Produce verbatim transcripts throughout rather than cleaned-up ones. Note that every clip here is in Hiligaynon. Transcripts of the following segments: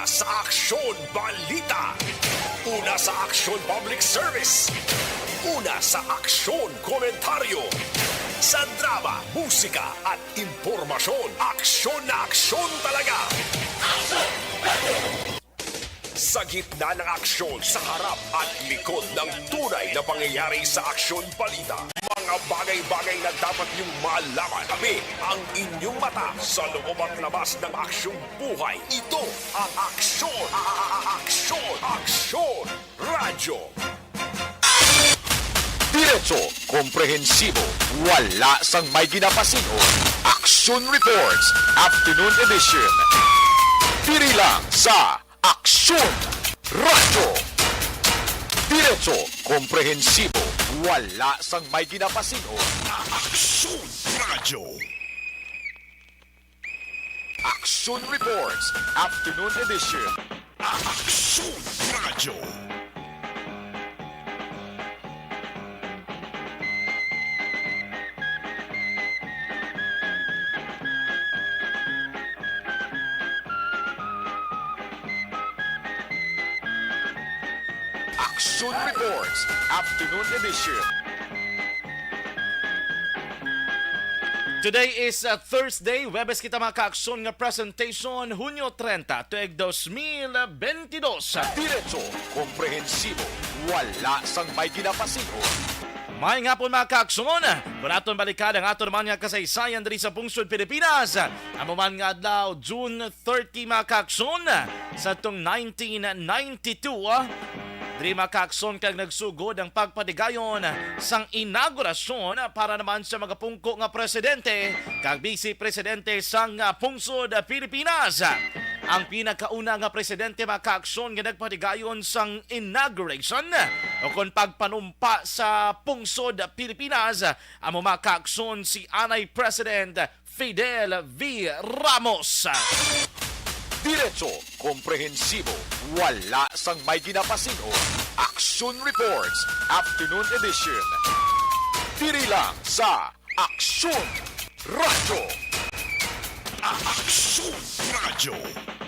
Sa Aksyon Balita. Una sa Aksyon Public Service. Una sa Aksyon Komentaryo. Sa drama, musika at impormasyon, aksyon na aksyon talaga. Sa gitna ng aksyon, sa harap at likod ng tunay na pangyayari sa Aksyon Balita, mga bagay-bagay na dapat niyong malaman, kami ang inyong mata sa loob at labas ng aksyong buhay. Ito ang Aksyon, a-, a-, a-, Aksyon, Aksyon Radyo. Diretso, komprehensibo, wala sang may ginapasin-on. Aksyon Reports, Afternoon Edition. Diri lang sa Aksyon Radyo. Diretso, komprehensibo, wala sang may ginapasin-on. Aksyon Radyo. Aksyon Reports, Afternoon Edition. Aksyon Radyo. Aksyon Reports, Afternoon Edition. Today is, uh, Thursday, Huwebes kita, mga kaaksyon, nga presentation, Hunyo trenta, tuig dos mil bentidós. Diretso, komprehensibo, wala sang may ginapasin-on. Maayong hapon, mga kaaksyon. Kung aton balikan ang aton man nga kasaysayan diri sa pungsod Pilipinas, amo man nga adlaw, June thirty, mga kaaksyon, sa tong nineteen ninety-two, ah, diri, mga kaaksyon, kag nagsugod ang pagpatigayon sang inaugurasyon para naman sa mga pungko nga presidente kag bisi presidente sang, ah, pungsod Pilipinas. Ang pinakauna nga presidente, mga kaaksyon, nga nagpatigayon sang inauguration o kon pagpanumpa sa pungsod Pilipinas, amo, mga kaaksyon, si anay President Fidel V. Ramos. Diretso, komprehensibo, wala sang may ginapasin-on. Aksyon Reports, Afternoon Edition. Diri lang sa Aksyon Radyo. Aksyon Radyo.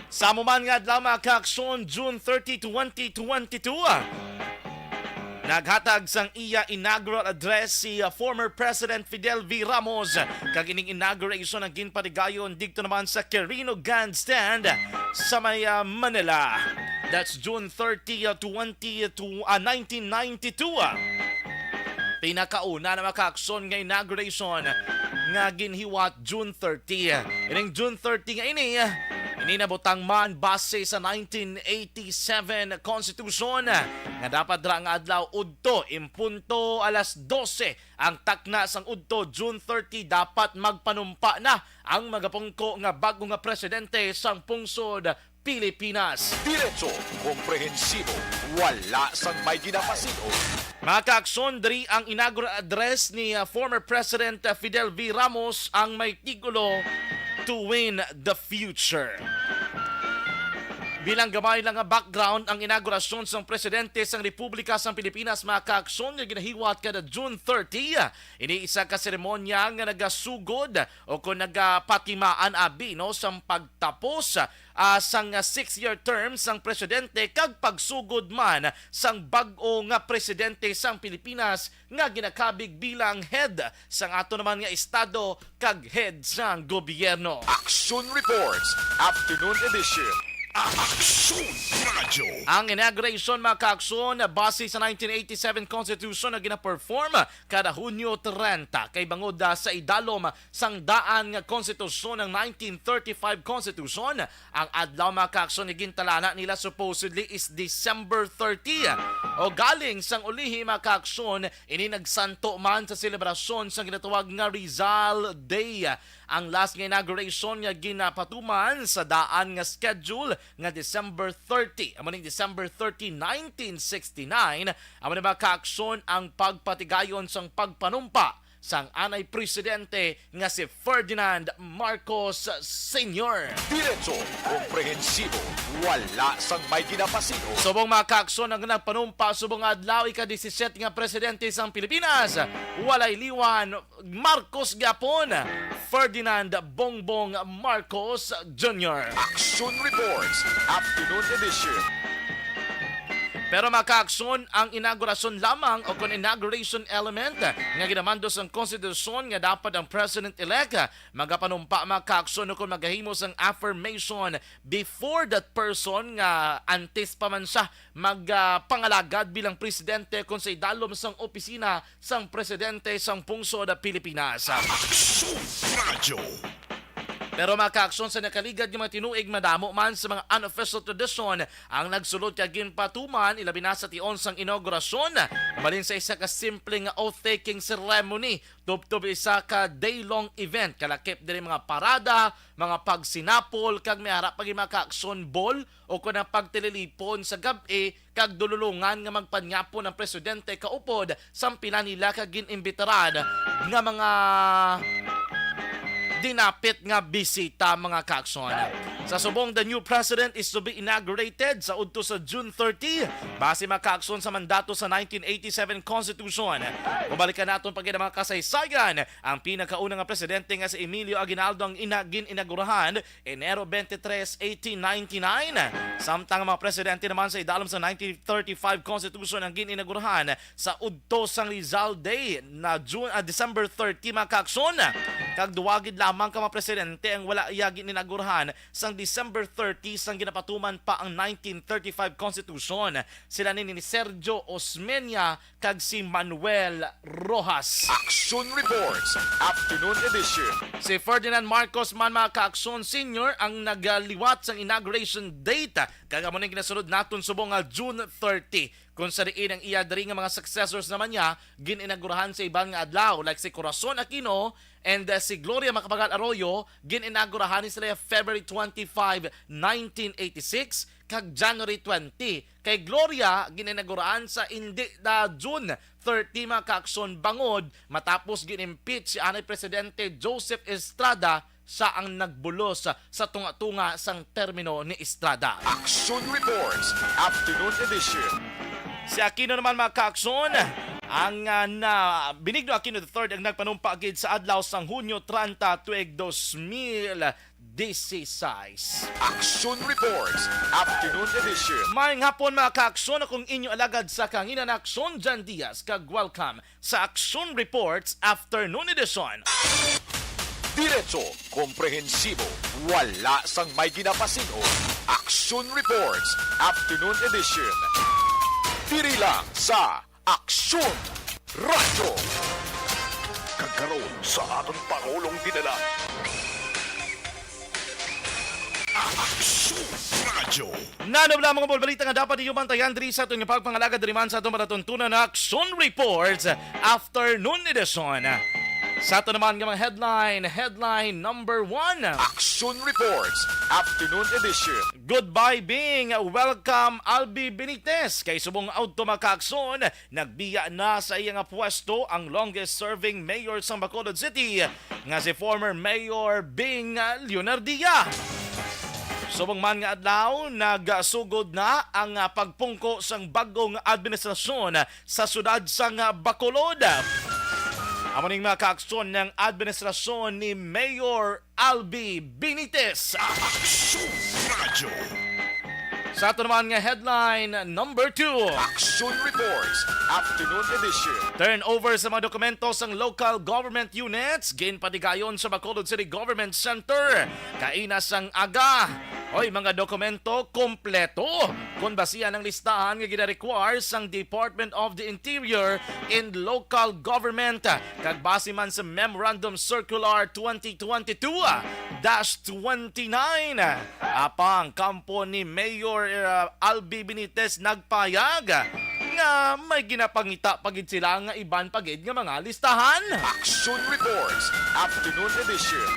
Sa amo man nga adlaw, mga kaaksyon, June thirty, twenty twenty-two, naghatag sang iya inaugural address si, uh, former President Fidel V. Ramos, kag ining inauguration ang ginpatigayon didto naman sa Quirino Grandstand sa may, uh, Manila. That's June thirty, uh, twenty to, uh, nineteen ninety-two. Pinakauna na, mga kaaksyon, nga inauguration nga ginhiwat June thirty. Ining June thirty nga ini, ini nabutang man base sa nineteen eighty-seven Constitution nga dapat dira nga adlaw udto, in punto alas dose ang takna sang udto, June thirty, dapat magpanumpa na ang mga pungko nga bag-o nga presidente sang pungsod Pilipinas. Diretso, komprehensibo, wala sang may ginapasin-on. Mga kaaksyon, diri ang inaugural address ni, uh, former President, uh, Fidel V. Ramos, ang may titulo To Win the Future. Bilang gamay lang nga background, ang inaugurasyon sang Presidente sang Republika sang Pilipinas, mga kaaksyon, nga ginahiwat kada June thirty, ini isa ka seremonya nga nagasugod o kon nagapatimaan abi, no, sang pagtapos, ah, sang six-year term sang presidente kag pagsugod man sang bag-o nga presidente sang Pilipinas nga ginakabig bilang head sang ato naman nga estado kag head sang gobyerno. Aksyon Reports, Afternoon Edition. Aksyon Radyo. Ang inauguration, mga kaaksyon, base sa nineteen eighty-seven Constitution nga gina-perform kada Hunyo trenta, kay bangod, ah, sa idalom sang daan nga konstitusyon, ang nineteen thirty-five Constitution, ang adlaw, mga kaaksyon, nga gintalana nila supposedly is December thirty. O galing sang ulihi, mga kaaksyon, ini nagsanto man sa selebrasyon sang ginatawag nga Rizal Day. Ang last nga inauguration nga ginapatuman sa daan nga schedule nga December thirty, amo ning December thirty, nineteen sixty-nine, amo ni, mga kaaksyon, ang pagpatigayon sang pagpanumpa sang anay presidente nga si Ferdinand Marcos Senior. Diretso, komprehensibo, wala sang may ginapasin-o. Subong mga kaakson, ang nagpanumpa subong nga adlaw, ika-disisiete nga presidente sang Pilipinas, walay liwan, Marcos gyapon, Ferdinand Bongbong Marcos Junior. Action Reports, Afternoon Edition. Pero mga kaakson, ang inaugurasyon lamang o kon inauguration element nga ginamando sang konstitusyon nga dapat ang president-elect magapanumpa, mga kaakson, o kon magahimo sang affirmation before that person nga antes pa man siya magpangalagad bilang presidente kon sa idalom sang opisina sang presidente sang pungsod Pilipinas. Action Radio. Pero mga kaakson, sa nakaligad nga mga tinuig, madamo man sa mga unofficial tradisyon ang nagsulod kag ginpatuman, ilabi na sa tion sang inaugurasyon. Mabalhin sa isa ka simple nga oath-taking ceremony, tubtob isa ka day-long event, kalakip diri mga parada, mga pagsinapol, kag may ara pa gid mga kaakson, ball o kon ang pagtililipon sa gab-i kag dululungan nga magpanyapon ang presidente kaupod sang pila nila ka gin-imbitaran nga mga dinapit nga bisita, mga kaakson. Sa subong, the new president is to be inaugurated sa udto sa June thirty, base, mga kaakson, sa mandato sa nineteen eighty-seven Constitution. Mabalikan naton pa gid ang mga kasaysayan. Ang pinakauna nga presidente nga si Emilio Aguinaldo ang ina-, gin-inagurahan Enero twenty-three, eighteen ninety-nine. Samtang ang mga presidente naman sa idalom sa nineteen thirty-five Constitution ang gin-inagurahan sa udto sang Rizal Day na June, ah, December thirty, mga kaakson. Kag duwa gid lamang ka mga presidente ang wala iya gin-inagurahan sang December thirty sang ginapatuman pa ang nineteen thirty-five Constitution. Sila ni, ni Sergio Osmeña kag si Manuel Roxas. Action Reports, Afternoon Edition. Si Ferdinand Marcos man, mga kaakson, Senior ang nagliwat sang inauguration date, kag amo ning ginasunod naton subong nga June thirty, kung sa diin ang iya diri nga mga successors naman niya gin-inagurahan sa iban nga adlaw, like si Corazon Aquino and, uh, si Gloria Macapagal Arroyo, gin-inagurahan ni sila February twenty-five, nineteen eighty-six, kag January twenty. Kay Gloria, gin-inagurahan sa indi na June thirty, mga kaakson, bangod matapos gin-impeach si anay Presidente Joseph Estrada, siya ang nagbulos sa tunga-tunga sang termino ni Estrada. Action Reports, Afternoon Edition. Si Aquino naman, mga kaakson, ang, ah, na Benigno Aquino the third ang nagpanumpa gid sa adlaw sang Hunyo treinta tuig dos mil dieciséis. Action Reports, Afternoon Edition. Maayong hapon, mga kaakson, akong inyo alagad sa kahanginan, Action Jan Diaz, kag welcome sa Action Reports Afternoon Edition. Diretso, komprehensibo, wala sang may ginapasin-o. Action Reports, Afternoon Edition. Diri lang sa Action Radyo. Kag karon sa aton Pangulong Dinala. Action Radyo. Nanob lamang ang balita nga dapat ninyo bantayan diri sa aton nga pagpangalagad diri man sa aton palatuntunan nga Action Reports Afternoon Edition. Sa aton naman nga mga headline, headline number one. Action Reports, Afternoon Edition. Goodbye Bing, welcome Albi Benitez. Kay subong nga udto, mga kaakson, nagbiya na sa iya nga pwesto ang longest serving mayor sang Bacolod City, nga si former Mayor Bing Leonardia. Subong man nga adlaw, nagsugod na ang, ah, pagpungko sang bag-ong administrasyon sa siyudad sang, ah, Bacolod. Amo ning mga kaaksyon ng administrasyon ni Mayor Albi Benitez. Action Radyo. Sa ato naman nga headline number two. Action Reports, Afternoon Edition. Turnover sa mga dokumento sang local government units, ginpatigayon sa Bacolod City Government Center kaina sang aga. Oy, mga dokumento kompleto kon basihan ang listahan nga gina-require sang Department of the Interior and Local Government. Kag base man sa Memorandum Circular twenty twenty-two dash twenty-nine, apang kampo ni Mayor, uh, Albi Benitez nagpayag nga may ginapangita pa gid sila nga iban pa gid nga mga listahan. Action Reports, Afternoon Edition.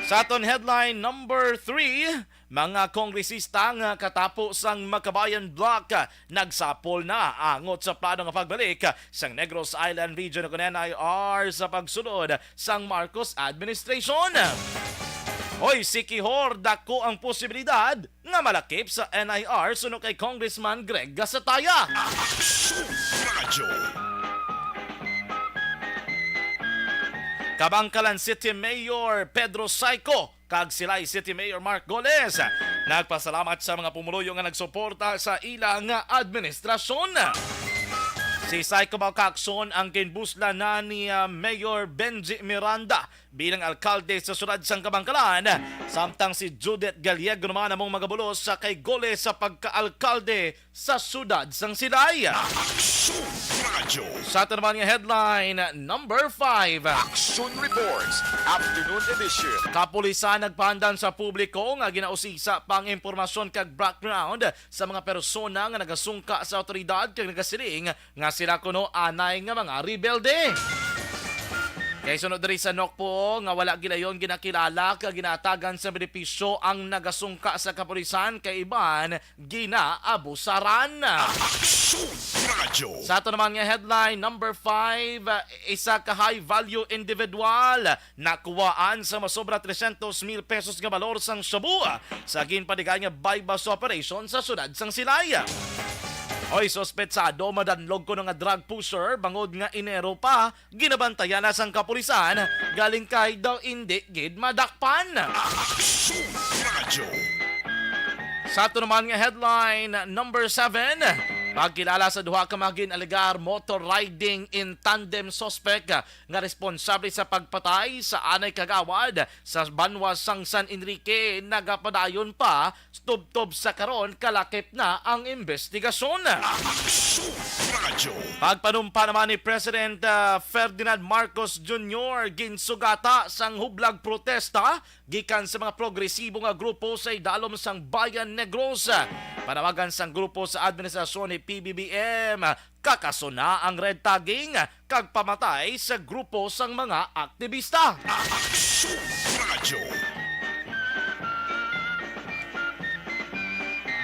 Sa aton headline number three, Mga kongresista nga katapo sang Makabayan Bloc nagsapol na angot sa plano nga pagbalik sang Negros Island Region kon N I R sa pagsulod sang Marcos administration. Hoy, si Quijor, dako ang posibilidad nga malakip sa N I R suno kay Congressman Greg Gasataya. Aksyon Radyo. Kabangkalan City Mayor Pedro Saico kag Silay City Mayor Mark Goles nagpasalamat sa mga pumuluyo nga nagsuporta sa ila nga administrasyon. Si Saico Baucacson ang ginbuslan na ni, ah, Mayor Benji Miranda bilang alkalde sa siyudad sang Kabangkalan, samtang si Judith Gallego naman among magabulos sa kay Goles sa pagka-alkalde sa siyudad sang Silay. Aksyon Radyo. Sa aton naman nga headline number five. Aksyon Reports, Afternoon Edition. Kapulisan nagpaandam sa publiko nga ginausisa pa ang impormasyon kag background sa mga persona nga nagasungka sa awtoridad kag nagasiling nga sila kuno anay nga mga rebelde. Kay sunod diri sa Nokpo nga wala gilayon ginakilala kag ginatagan sa benepisyo ang nagasungka sa kapulisan kay iban ginaabusaran. Aksyon Radyo. Sa ato naman nga headline number five, isa ka high value individual nakuhaan sa masobra trescientos mil pesos nga balor sang shabu sa ginpadigaan nga buy-bust operation sa siyudad sang Silay. Oy, suspetsado madanlog kuno nga drug pusher bangod nga Enero pa ginabantayan na sang kapulisan, galing kay daw indi gid madakpan. Aksyon Radyo. Sa ato naman nga headline number seven, pagkilala sa duha ka mga gin-alegar motor riding in tandem suspect nga responsable sa pagpatay sa anay kagawad sa banwa sang San Enrique nagapadayon pa. Tubtob sa karon, kalakip na ang imbestigasyon. Aksyon Radyo. Pagpanumpa naman ni President, ah, Ferdinand Marcos Junior ginsugata sang hublag protesta gikan sa mga progresibo nga grupo sa idalom sang Bayan Negros. Panawagan sang grupo sa administrasyon ni P B B M, kakasuna ang red tagging kag pamatay sa grupo sang mga aktibista. Aksyon Radyo.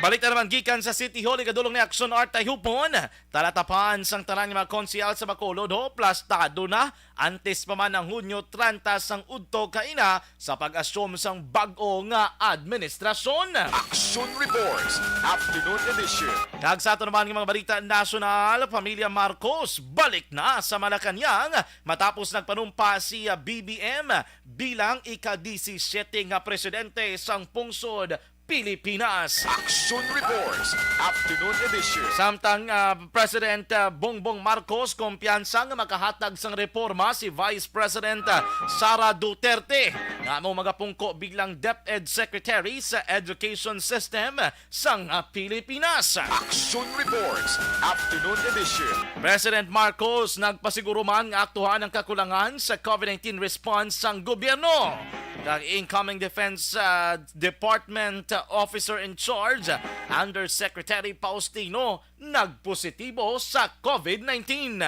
Balita naman gikan sa City Hall, igadulong ni Aksyon Art Tayhupon. Talatapan sang tanan nga mga konsehal sa Bacolod, ho, plastado na antes pa man ang Hunyo treinta sang udto kaina sa pag-assume sang bag-o nga administrasyon. Aksyon Reports, Afternoon Edition. Kag sa ato naman nga mga balita nasyonal, Pamilya Marcos balik na sa Malacañang matapos nagpanumpa si B B M bilang ika-disisiete nga presidente sang pungsod Pilipinas. Aksyon Reports, Afternoon Edition. Samtang, ah, President, ah, Bongbong Marcos kumpiyansa nga makahatag sang reforma si Vice President, ah, Sara Duterte nga amo magapungko bilang DepEd Secretary sa education system sang, ah, Pilipinas. Aksyon Reports, Afternoon Edition. President Marcos nagpasiguro man nga aktuhan ang kakulangan sa COVID nineteen response sang gobyerno. Kag incoming Defense, ah, Department Officer in Charge, Undersecretary Faustino, nagpositibo sa COVID nineteen.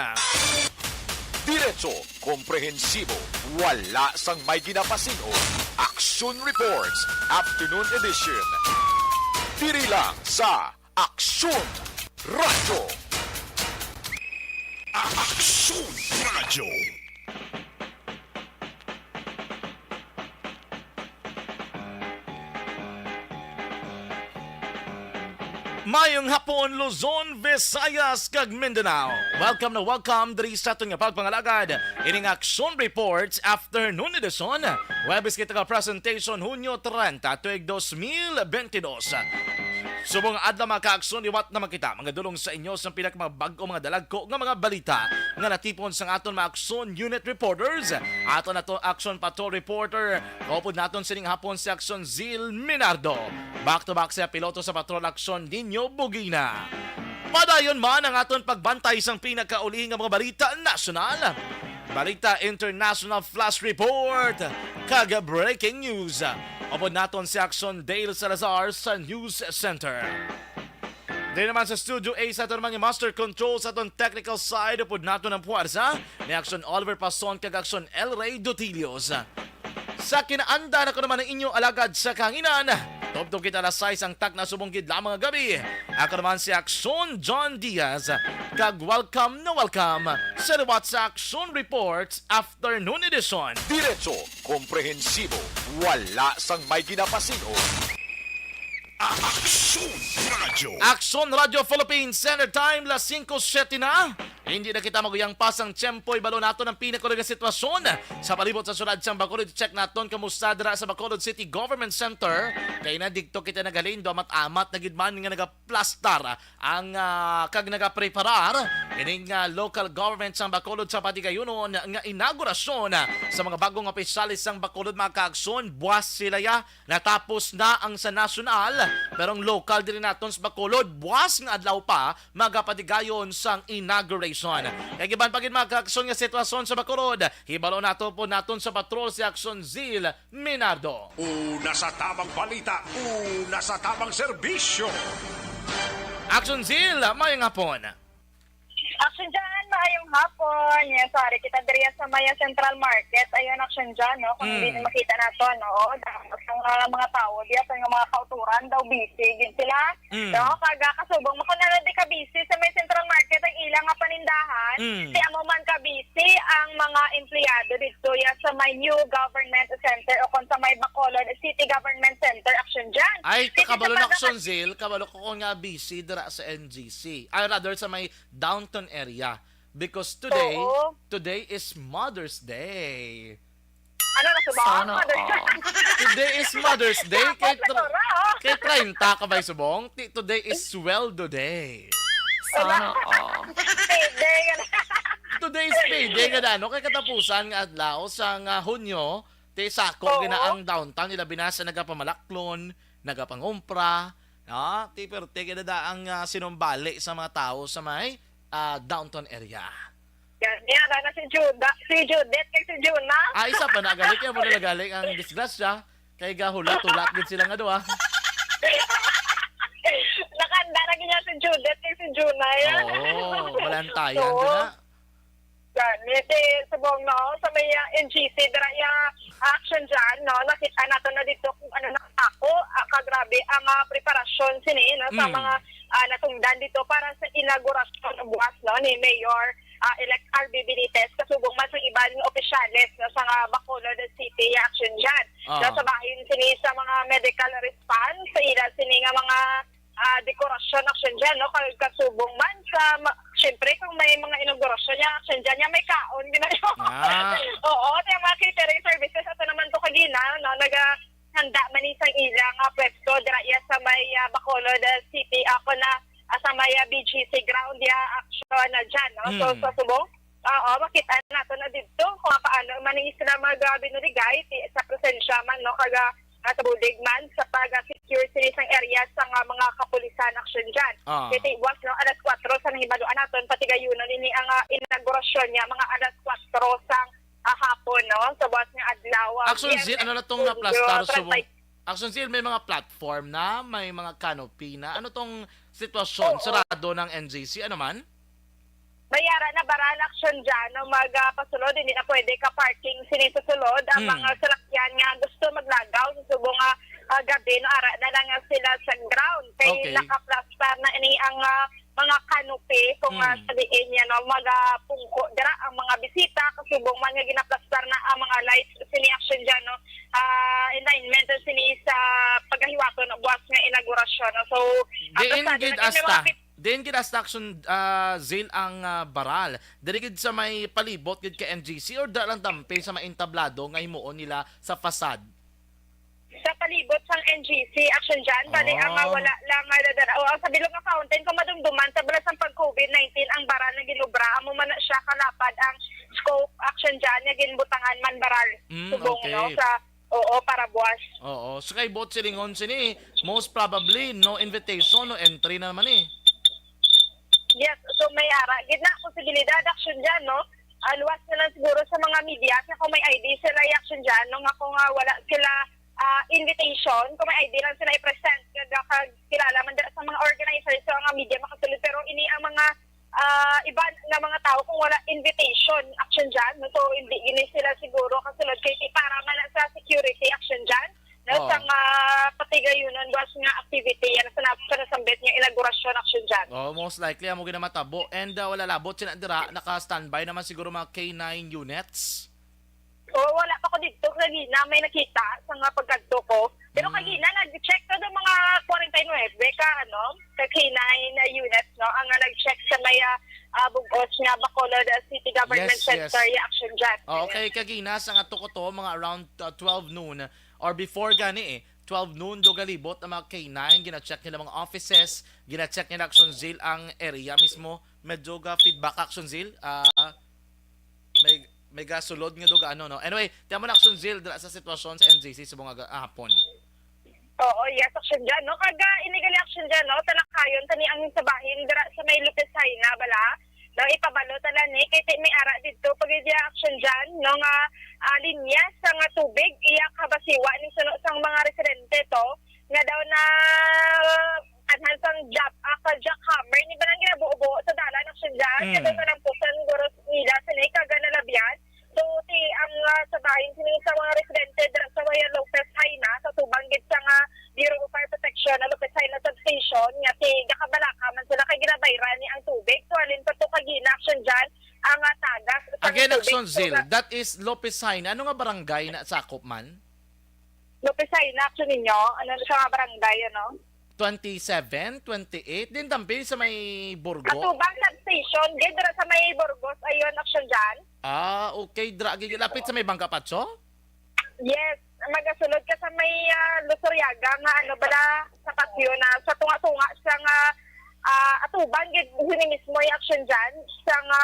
Diretso, komprehensibo, wala sang may ginapasin-o. Aksyon Reports, Afternoon Edition. Diri lang sa Aksyon Radyo. Aksyon Radyo. Mayong hapon, Luzon, Visayas, kag Mindanao. Welcome na welcome diri sa aton nga pagpangalagad ining Aksyon Reports Afternoon Edition. Huwebes kita ka presentation, Hunyo treinta, tuig dos mil benti dos. Subong nga adlaw, mga kaaksyon, liwat na man kita magadulong sa inyo sa pinakamabag-o mga dalagko nga mga balita nga natipon sang aton mga Aksyon Unit Reporters. Aton nato Aksyon Patrol Reporter, kaupod naton sining hapon si Aksyon Zil Minardo. Back to back sa piloto sa Patrol Aksyon Nino Bugina. Padayon man ang aton pagbantay sang pinakauli nga mga balita nasyonal, balita international, flash report, kag breaking news. Upod naton si Aksyon Dale Salazar sa News Center. Diri naman sa Studio A sa aton mga master control sa aton technical side, upod naton ang puwersa ni Aksyon Oliver Pason kag Aksyon El Rey Dutilios. Sa kinaanda na ko naman ang inyo alagad sa kahanginan, Tubtob kita alas sais ang takna subong gid lamang nga gabi. Ako naman si Aksyon John Diaz. Kag welcome na welcome sa liwat sa Aksyon Reports Afternoon Edition. Diretso, komprehensibo, wala sang may ginapasin-o. Aksyon Radio. Aksyon Radio Philippines, Standard Time, las singko siyete na. Hindi na kita maguyang pa sang tiyempo, ibalo naton ang pinakahulog nga sitwasyon sa palibot sa syudad sang Bacolod. Check naton kamusta dira sa Bacolod City Government Center. Kay na digto kita naghalin, do amat-amat na gid man nga nagaplastar ang, ah, kag nagapreparar ining, ah, local government sang Bacolod sa patigayunon nga inaugurasyon sa mga bagong opisyales sang Bacolod, mga kaaksyon. Buwas sila ya. Natapos na ang sa nasyonal, pero ang lokal diri naton sa Bacolod, buwas nga adlaw pa, magapatigayon sang inauguration. Kag iban pa gid, mga kaaksyon, nga sitwasyon sa Bacolod, hibalo nato po naton sa patrol si Aksyon Zil Minardo. Una sa tamang balita, una sa tamang serbisyo. Aksyon Zil, mayang hapon. Action dyan, maayong hapon. Yan, sorry, kita diriya sa Maya Central Market. Ayun, action dyan, no? Kung hindi Mm. makita nato, no? Dahil ang mga, mga tao, di ato nga mga kauturan daw, busy gid sila. Mm. No? Kaga kasubong, makuna na di ka busy sa may Central Market, ang ilang nga panindahan. Mm. Di amo man ka busy ang mga empleyado dito ya sa may New Government Center o kung sa may Bacolod City Government Center, action dyan. Ay, Dito kabalo sa na mga action, Zil. Kabalo ko kung nga busy dira sa N G C. Ay, rather, sa may downtown area. Because today, Oo. today is Mother's Day. Ano na subong? Sana Mother's Day. All. Today is Mother's Day. Kay, Tapos na tra- ora, oh. Kay treinta ka ba subong? Ti-, today is Sweldo Day. Sana all. Payday. Today is payday nga dano. Kay katapusan nga adlaw sa nga Hunyo, ti sako Oo. gina ang downtown nila binasa nagapamalaklon, nagapangumpra, no? Ti perte gid da ang, ah, sinumbali sa mga tao sa may, ah, downtown area. Yan, yan, na si Juda, si Judith, kag si Juna. Ah, isa pa na, galik yan, muna na galik ang disgrasya. Kay gahulat-hulat gid sila nga duha. Nakanda na gid niya si Judith, kag si Juna, yan. Oo, balantayan Oo. din na. Yan, eh, di, subong, no, sa may, ah, N G C, dira yung action dyan, no, nakita nato na dito kung ano nakatako, ah, kagrabe ang, ah, preparasyon sini, no, sa Mm. mga, ah, natungdan dito para sa inaugurasyon buwas, no, ni Mayor, ah, Elect R B Benitez, kasubong man sa iban nga opisyales, no, sa nga Bacolod City, action dyan. Ah. No, sa bahin sini sa mga medical response, sa ila sini nga mga ah, dekorasyon, action dyan, no? Kag kasubong man sa, ma-, syempre, kung may mga inaugurasyon niya, action dyan niya, may kaon, ginayo. Ah. Oo, kaya mga catering services, ato naman to kagina, no? Naga, handa man isang ilang, ah, pwesto, dira iya sa may, ah, Bacolod, ah, City, ako na, ah, sa may, ah, B G C ground, ya, action na dyan, no? So, Hmm. sa subong, oo, makita nato na dito kung paano man sila mag, ah, binuligay, ti-, sa presensya man, no? Kaga, ah, sa bulig man sa pag-secure sini sang area sa nga mga kapulisan action dyan. Ah. Kay ti buwas, no, alas kuwatro sa nahibaluan naton, patigayunon ini ang, ah, inaugurasyon niya mga alas kuwatro sang, ah, hapon, no, sa buwas nga adlaw, ah, Action Zil, Biyernes, ano na tong Hunyo naplastar subong? treinta. Action Zil, may mga platform na, may mga canopy na. Ano tong sitwasyon? Oo. Sarado ng N G C? Ano man? May ara na baral action dyan, no, mag, ah, pasulod, hindi na pwede ka parking sini sa sulod. Ang Hmm. mga salakyan nga gusto maglagaw sa subong nga, ah, gabi, no, ara na lang nga sila sa ground. Kay Okay. nakaplastar na ini ang, ah, mga canopy kung, ah, Hmm. sa diin niya, no, mag, ah, pungko dira ang mga bisita, kasubong man nga ginaplastar na ang mga lights sini action dyan, no, ah, alignment sini sa pagahiwaton, no, buwas nga inaugurasyon, no. So, Diin ato sa gid may mga asta. pit- Diin gid asta action, ah, Zil ang, ah, baral? Diri gid sa may palibot gid ka N G C or da lang tampi sa may entablado nga himuon nila sa facade? Sa palibot sang N G C action dyan, bali ang, ah, Ah. wala lang nga dadara-, o ang sa bilog nga fountain kung madumduman sa balas ang pag-COVID nineteen ang baral na ginubra, amo man na siya kalapad ang scope action dyan nga ginbutangan man baral Mm, subong, okay. no, sa Oo, para buwas. Oo. So, kay buot silingon sini, most probably, no invitation, no entry na naman eh. Yes, so may ara gid na posibilidad action dyan, no? Ah, luwas na lang siguro sa mga media, kaya kung may I D sila, i-action dyan, no? Nga kung, ah, wala sila, ah, invitation, kung may I D lang sila i-present, kag, kag kilala man dira sa mga organizers, so ang media makasulod. Pero ini ang mga, ah, iban nga mga tao kung wala invitation, action dyan, no? So, hindi gini sila siguro kasulod kay para man sa security, action dyan, no? Oo. Sa, ah, tigayunon buwas nga activity, yan sa nap-, sa nasambit nga inaugurasyon, Action Jan. Oh, most likely, amo gid na matabo. And, ah, wala labot sina dira, naka-standby naman siguro mga K nine units? Oh, wala pa ko dito. Kagina may nakita sa nga pagkadto ko. Pero Mm. kagina, nag-check na ng mga forty-nine ka, ano, ka K nine na units, no? Ang, ah, nag-check sa may, ah, ah, bug-os nga Bacolod, ah, City Government Yes, yes. Center, ya, Action Jan. Oh, okay, kagina, sa nga to ko to, mga around, uh, twelve noon, or before gani eh, twelve noon, do galibot ang mga K nine, gina-check nila mga offices, gina-check nila Action Zil ang area mismo. Medyo ga feedback Action Zil, ah, may, may gasulod nga do ga ano, no? Anyway, tiyan mo na Action Zil, dira sa sitwasyon sa N G C sa mga ga-, hapon. Oo, yes, Action Jan, no? Kaga, inigali Action Jan, no? Talakayon, tani ang sa bahin, dira sa may Lupesay na, bala. No, ipabalo tala ni, kay ti-, may ara dito, pag iya Action Jan, no, nga, ah, linya sa nga tubig, iya kabasiwa ni suno sang mga residente to, nga daw na, anhan sang jack, ah, ka jackhammer, ni ba nang ginabuo-buo sa dalan, Action Jan? Mm. Kaya daw nalampusan, guro nila, sa ni, kaga nalabyan. So, ti ang, ah, sa bahin sini sa mga residente dira sa Waya Lopez Jaena, sa tubang gid sa nga Bureau of Fire Protection na Lopez Jaena Substation, nga ti gakabalaka man sila kay ginabayran ni ang tubig. So, halin pa to kagina, Action Jan, ang, ah, tagas sa Again, tubig. Action So, Zil, ga- that is Lopez Jaena. Ano nga barangay na sakop man? Lopez Jaena, Action ninyo? Ano sa nga barangay, ano? Twenty-seven, twenty-eight, din tampi sa may Burgo. Atubang substation, gid dira sa may Burgos, ayon, Action Jan. Ah, okay, dra, gid lapit sa may Bangka Patso? Yes, magasulod ka sa may, ah, Lusuriaga nga ano bala sa patio na sa tunga-tunga sa nga, ah, atubang gid sini mismo, ya, Action Jan, sa nga,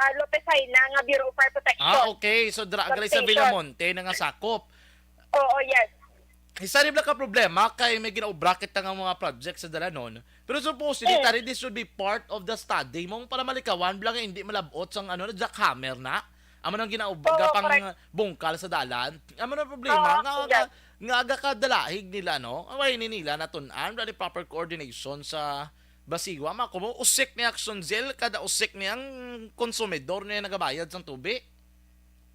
ah, Lopez Jaena nga Bureau of Fire Protection. Ah, okay. So, dra, gali sa Substation. Villamonte na nga sakop. Oo, yes. Isa rin lang ka problema kay may ginaobra kita nga mga project sa dalanon. Pero supposedly, Mm. tari, this should be part of the study mong para malikawan bala nga hindi malabot sang ano, na jackhammer na. Amo nang ginaobra Oo, pang correct. bungkal sa dalan. Amo na problema Oo, nga, yes. nga, nga aga kadalahig nila, no? Away ni nila natun-an, wala ni proper coordination sa basiwa. Mako mo, usik ni Action Zil, kada usik ni ang konsumidor niya nagabayad sang tubig.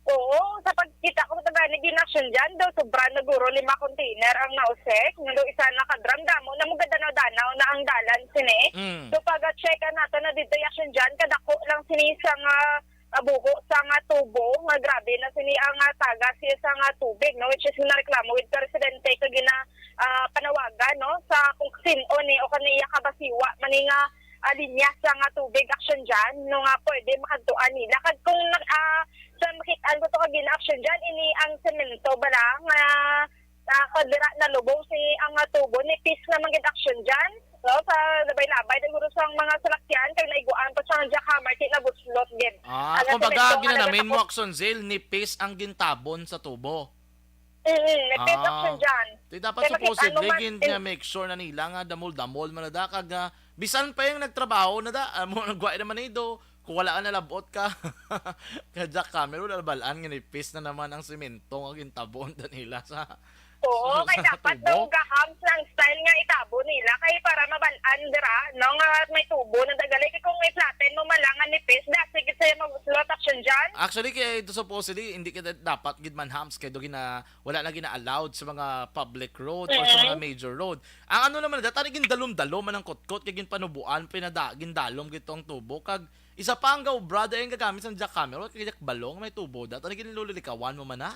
Oo, sa pagkita ko sa gani din Action Jan, daw sobra na guro lima container ang nausik, nga daw isa na ka drum, damo na mo gadanaw-danaw na ang dalan sini. Mm. So, pag-check nato na dito, Action Jan, kadako lang sini sa nga, ah, buho sa nga tubo, nga grabe na sini ang, ah, tagas siya sa nga tubig, no, which is nareklamo with ka residente kag gina, ah, panawagan, no, sa kung sin-o ni o kaniya kabasiwa man ni nga, ah, linya sa nga tubig, Action Jan, no, nga pwede makadtuan nila. Kag kung nag-, ah, sa makit-an ko to kag gina-, Action Jan, ini ang semento bala nga, ah, kadira nalubong si ang, ah, tubo, nipis naman gid, Action Jan. No, sa labay-labay, siguro sa mga salakyan, kay naiguan pa siya ng jackhammer, kay nabuslot gid. Ah, Ang kumbaga, semento nga ginanamin mo, nagkatapos. Action Zil, nipis ang gintabon sa tubo. Mm, may pet Ah. option dyan. Di dapat Kaya makita supposedly, mo man gin-, in- nga make sure na nila nga damol-damol man na da, kag, ah, bisan pa yung nagtrabaho na da, ah, mo nagwa naman nido, kung wala ka nalabot ka, ka jackhammer, wala nabalaan nga nipis na naman ang semento nga gintabon da nila sa, Oo, sa, kay sa dapat tubo. Daw gahams lang style nga itabo nila, kay para mabalaan dira, no, nga may tubo na dagali, kay kung i-flatten mo man lang nga nipis, da, sige sa'yo mag-slot action dyan. Actually, kay ito supposedly, hindi kita dapat gid man hams, kay do gina-, wala na gina-allowed sa mga public road or sa mga Mm-mm. major road. Ang ano naman, dati gindalom-dalom man ang kotkot, kay ginpanubuan, pinada-, gindalom gito ang tubo. Kag isa pa ang gaubra, dahil gagamit sa jackhammer, wala kay balong, may tubo. Dati ginlulilikawan mo man na.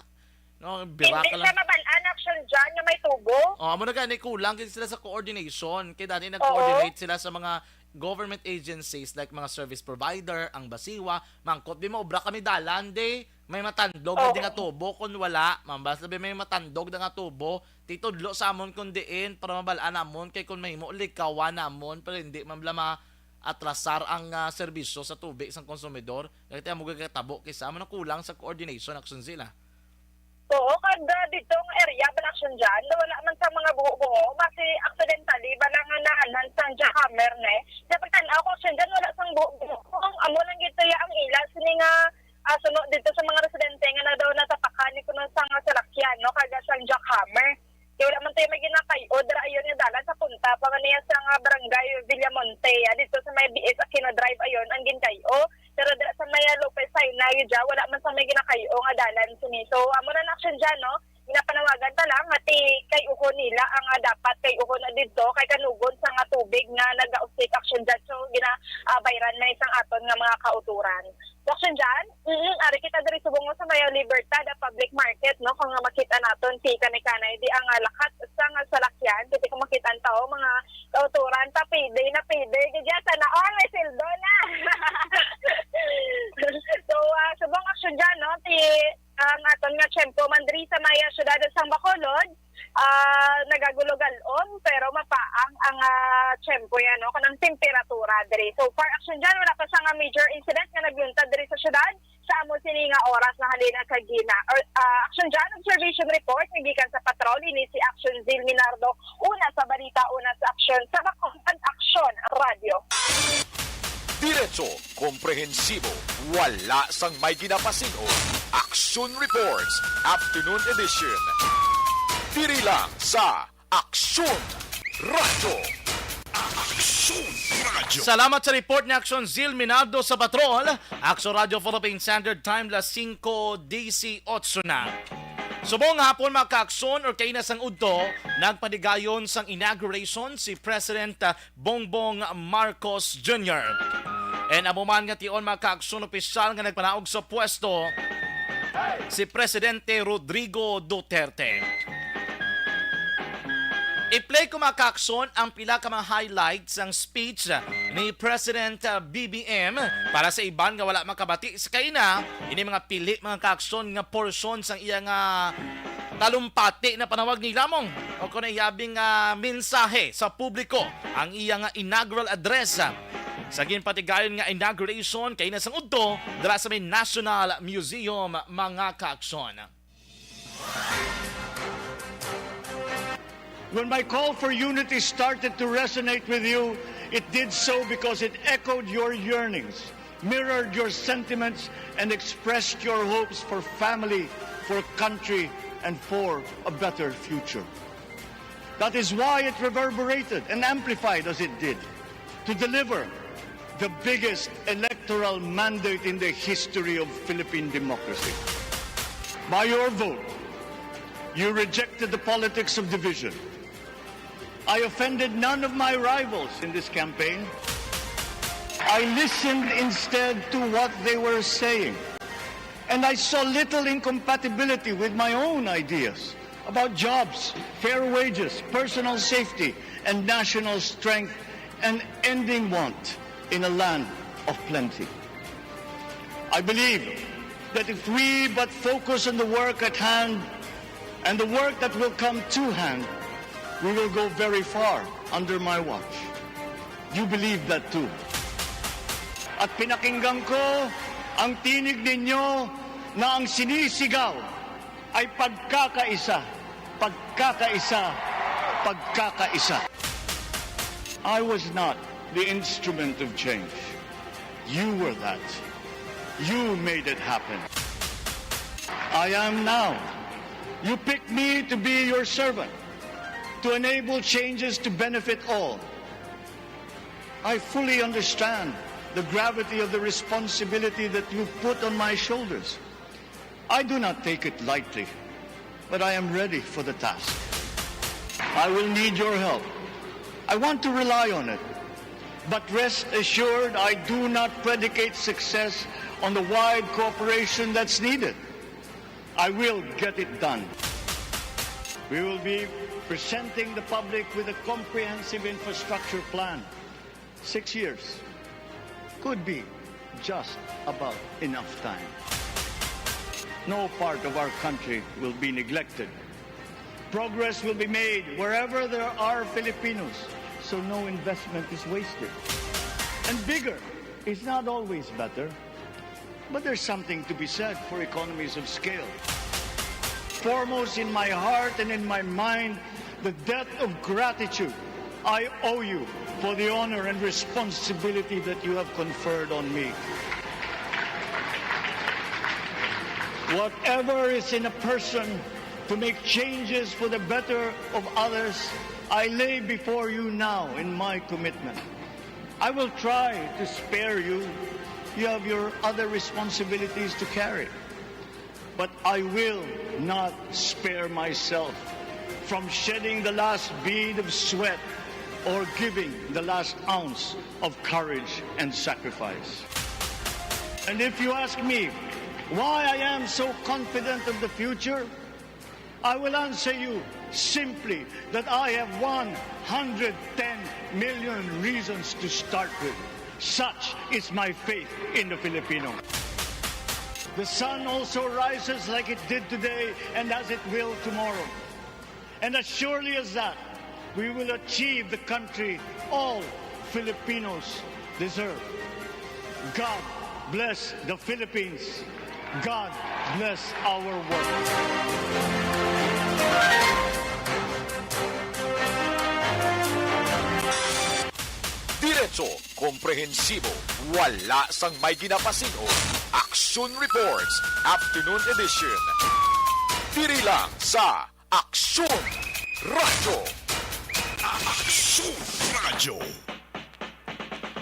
No, Hindi biraka sa lang. Mabalaan action dyan nga may tubo. Oh, amo na gani, kulang gid sila sa coordination. Kay dati Oo. nag-coordinate sila sa mga government agencies like mga service provider, ang basiwa, mangkot di mo, obra kami dalan, di, may matandog na di nga Oo. tubo, kung wala, mambas labi may matandog na nga tubo, titudlo sa amon kung diin, para mabalaan namon, kay kung mahimo, likawan namon, pero hindi man bala ma-atrasar ang, ah, serbisyo sa tubig sang konsumidor. Kaya mo gagakatabo kay sa amo na kulang sa coordination, action sila. Oo, kag, ah, dito ang area, production dyan, na wala man sa mga buho-buho, basi accidentally, ba lang nga nahanhan sang jackhammer, ne? Sa pagtanaw ko, action dyan, wala sang buho-buho. Ang amo lang gito ya ang ila, sini nga, ah, suno dito sa mga residente nga na daw natapakan ni kuno sa nga salakyan, no? Kag sang jackhammer. Kaya wala man tayo may ginakay-o, dira ayon nga dalan sa punta pa man niya sa nga barangay Villamonte, ah, dito sa may B S Aquino Drive ayon ang ginkay-o. Pero dira sa may, ah, Lopez Sinay, dya, wala man sa may ginakay-o nga dalan sini. So, amo na na action dyan, no? Ginapanawagan ta lang nga ti kay uho nila ang, ah, At kay uho na didto, kay kanugon sa nga tubig nga naga-uptake action dyan. So, gina, ah, bayran na isang aton nga mga kauturan. So, action dyan, mm, ari kita diri subong sa may Libertad, ah, public market, no? Kung nga makita naton, si kanay-kanay, di ang, ah, lakat sa nga salakyan, kasi kung makita ang tao, mga kauturan, pa payday na payday, di dyan, sana all may sweldo na. So, ah, subong action dyan, no? Si, ang aton nga tiyempo, man diri sa may, ah, syudad sang Bacolod, ah, nagagulo galom, pero mapaang ang, ah, tiyempo yan, no? Kanang temperatura diri. So far, action dyan, wala pa sa nga major incident nga nagluntad diri sa syudad sa amo sini nga oras na halin ang kagina. Or, ah, action dyan, observation report, nagikan sa patrol, ini si Action Zil Minardo, una sa balita, una sa aksyon, sa Bacolod Aksyon Radyo. Diretso, komprehensibo, wala sang may ginapasin-o. Aksyon Reports, Afternoon Edition. Diri lang sa Aksyon Radyo. Aksyon Radyo. Salamat sa report ni Aksyon Zil Minardo sa Patrol. Aksyon Radyo Philippine Standard Time, las singko disiotso na. Subong hapon, mga kaaksyon, or kaina sang udto, nagpanigayon sang inauguration si President, ah, Bongbong Marcos Junior. And amo man nga tion, mga kaaksyon, opisyal nga nagpanaog sa pwesto si Presidente Rodrigo Duterte. I-play ko, mga kaaksyon, ang pila ka mga highlights sang speech ni President, ah, B B M. Para sa iban nga wala makabati sa kaina, ini mga pili, mga kaaksyon, nga porsyon sang iya nga talumpati na panawag ni lamong o kung iya bing, ah, mensahe sa publiko, ang iya nga inaugural address, ah, sa ginpatigayon nga inauguration kaina sang udto dira sa may National Museum, mga kaaksyon. When my call for unity started to resonate with you, it did so because it echoed your yearnings, mirrored your sentiments, and expressed your hopes for family, for country, and for a better future. That is why it reverberated and amplified as it did to deliver the biggest electoral mandate in the history of Philippine democracy. By your vote, you rejected the politics of division. I offended none of my rivals in this campaign. I listened instead to what they were saying. And I saw little incompatibility with my own ideas about jobs, fair wages, personal safety, and national strength, and ending want in a land of plenty. I believe that if we but focus on the work at hand and the work that will come to hand, we will go very far under my watch. You believe that too. At pinakinggan ko ang tinig ninyo na ang sinisigaw ay pagkakaisa, pagkakaisa, pagkakaisa. I was not the instrument of change. You were that. You made it happen. I am now. You picked me to be your servant, to enable changes to benefit all. I fully understand the gravity of the responsibility that you put on my shoulders. I do not take it lightly, but I am ready for the task. I will need your help. I want to rely on it, but rest assured I do not predicate success on the wide cooperation that's needed. I will get it done. We will be presenting the public with a comprehensive infrastructure plan. Six years could be just about enough time. No part of our country will be neglected. Progress will be made wherever there are Filipinos, so no investment is wasted. And bigger is not always better, but there's something to be said for economies of scale. Foremost in my heart and in my mind, the debt of gratitude I owe you for the honor and responsibility that you have conferred on me. Whatever is in a person to make changes for the better of others, I lay before you now in my commitment. I will try to spare you. You have your other responsibilities to carry. But I will not spare myself from shedding the last bead of sweat or giving the last ounce of courage and sacrifice. And if you ask me why I am so confident of the future, I will answer you simply that I have one hundred ten million reasons to start with. Such is my faith in the Filipino. The sun also rises like it did today and as it will tomorrow. And as surely as that, we will achieve the country all Filipinos deserve. God bless the Philippines. God bless our work. Diretso, komprehensibo, wala sang may ginapasin-o. Aksyon Reports, Afternoon Edition. Diri lang sa Aksyon Radyo. Aksyon Radyo.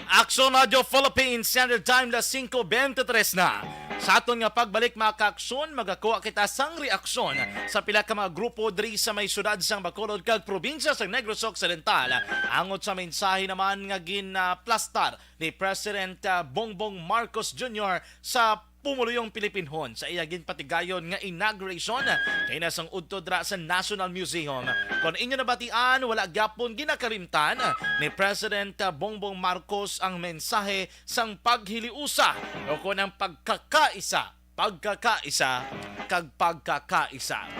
Aksyon Radyo Philippines, Standard Time, las singko bente tres na. Sa aton nga pagbalik, mga kaaksyon, magakuha kita sang reaksyon sa pila ka mga grupo diri sa may siyudad sang Bacolod kag probinsya sang Negros Occidental, angot sa mensahe naman nga ginaplastar ni President, ah, Bongbong Marcos Junior sa pumuluyong Pilipinhon sa iya ginpatigayon nga inauguration kay nasang udto dira sa National Museum. Kon inyo nabatian, wala gyapon ginakalimtan ni President Bongbong Marcos ang mensahe sang paghiliusa o kon ang pagkakaisa, pagkakaisa, kag pagkakaisa.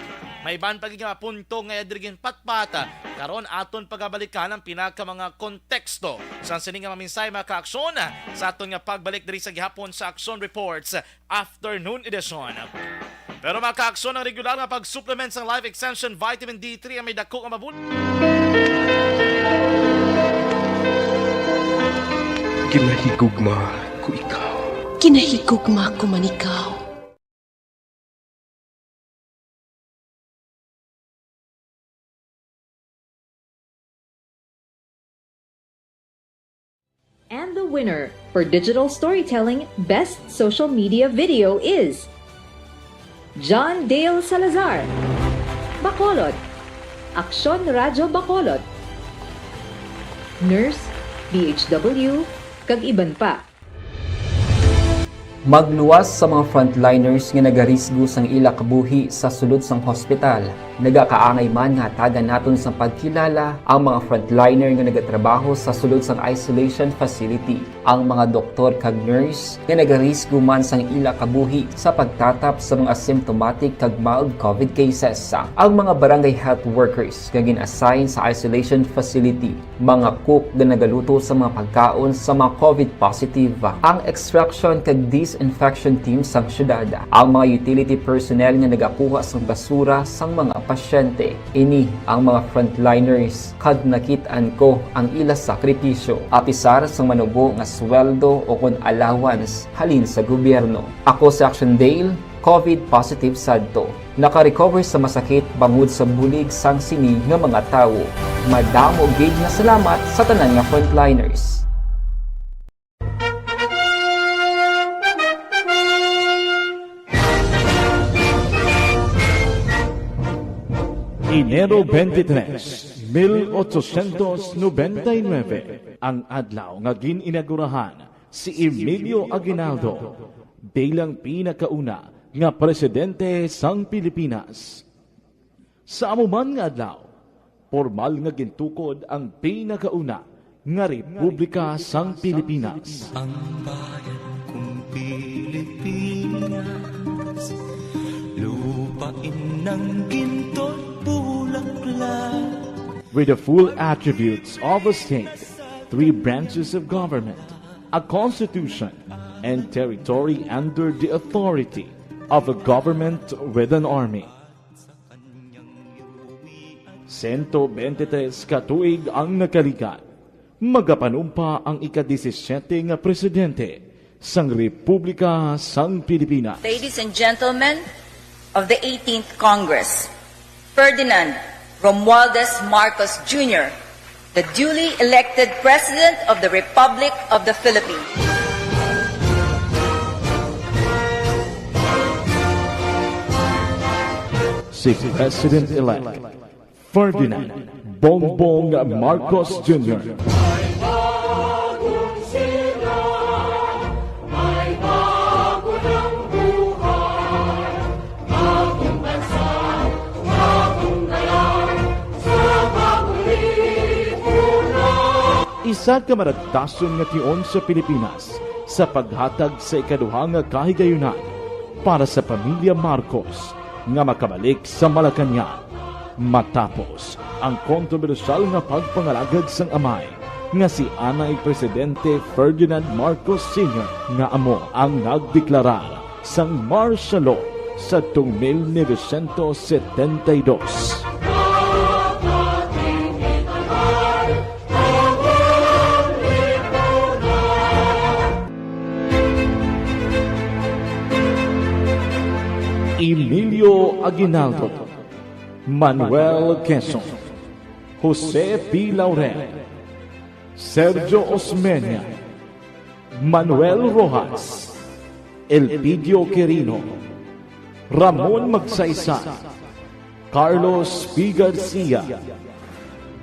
May iban pa gid nga punto nga iya diri ginpatpat. Karon aton pagabalikan ang pinaka mga konteksto sa sini nga mga mensahe, mga kaaksyon, sa aton nga pagbalik diri sa gihapon sa Aksyon Reports Afternoon Edition. Pero, mga kaaksyon, ang regular nga pag-supplement sang Life Extension Vitamin D three ang may dako nga mabul- Ginahigugma ko ikaw. Ginahigugma ko man ikaw. And the winner for Digital Storytelling Best Social Media Video is John Dale Salazar, Bacolod, Aksyon Radyo Bacolod, Nurse, D H W, kag iban pa. Magluwas sa mga frontliners nga nagarisgo sang ila kabuhi sa sulod sang hospital. Nagakaangay man nga hatagan naton sang pagkilala ang mga frontliner nga nagatrabaho sa sulod sang isolation facility, ang mga doktor kag nurse nga nagarisgo man sang ila kabuhi sa pagtatap sa mga asymptomatic kag mild COVID cases, ang mga barangay health workers nga gin-assign sa isolation facility, mga cook nga nagaluto sa mga pagkaon sa mga COVID positive, ang extraction kag disinfection team sang syudad, ang mga utility personnel nga nagakuha sang basura sang mga pasyente. Ini ang mga frontliners kag nakit-an ko ang ila sakripisyo. Apisar sang manubo nga sweldo o kon allowance halin sa gobyerno. Ako si Action Dale, COVID positive sadto. Naka-recover sa masakit bangod sa bulig sang sini nga mga tawo. Madamo gid nga salamat sa tanan nga frontliners. Enero twenty-three, mil ochocientos noventa y nueve, ang adlaw nga gin-inagurahan si Emilio Aguinaldo bilang pinakauna nga presidente sang Pilipinas. Sa amo man nga adlaw, pormal nga gintukod ang pinakauna nga republika sang Pilipinas. Ang bayan kong Pilipinas, lupain ng ginto't bulaklak. With the full attributes of a state, three branches of government, a constitution, and territory under the authority of a government with an army. Sento bente tres ka tuig ang nakaligad, magapanumpa ang ika-disisiete nga presidente sang Republika sang Pilipinas. Ladies and gentlemen of the eighteenth Congress, Ferdinand Romualdez Marcos Junior, the duly elected President of the Republic of the Philippines. Si President-elect Ferdinand Bongbong Marcos Junior. Isa ka maragtason nga tion sa Pilipinas sa paghatag sa ikaduha nga kahigayunan para sa pamilya Marcos nga makabalik sa Malacañang matapos ang kontrobersyal nga pagpangalagad sang amay nga si anay Presidente Ferdinand Marcos Senior, nga amo ang nagdeklarar sang martial law sadtong mil novecientos setenta y dos. Emilio Aguinaldo, Manuel Quezon, Jose P. Laurel, Sergio Osmeña, Manuel Roxas, Elpidio Quirino, Ramon Magsaysay, Carlos P. Garcia,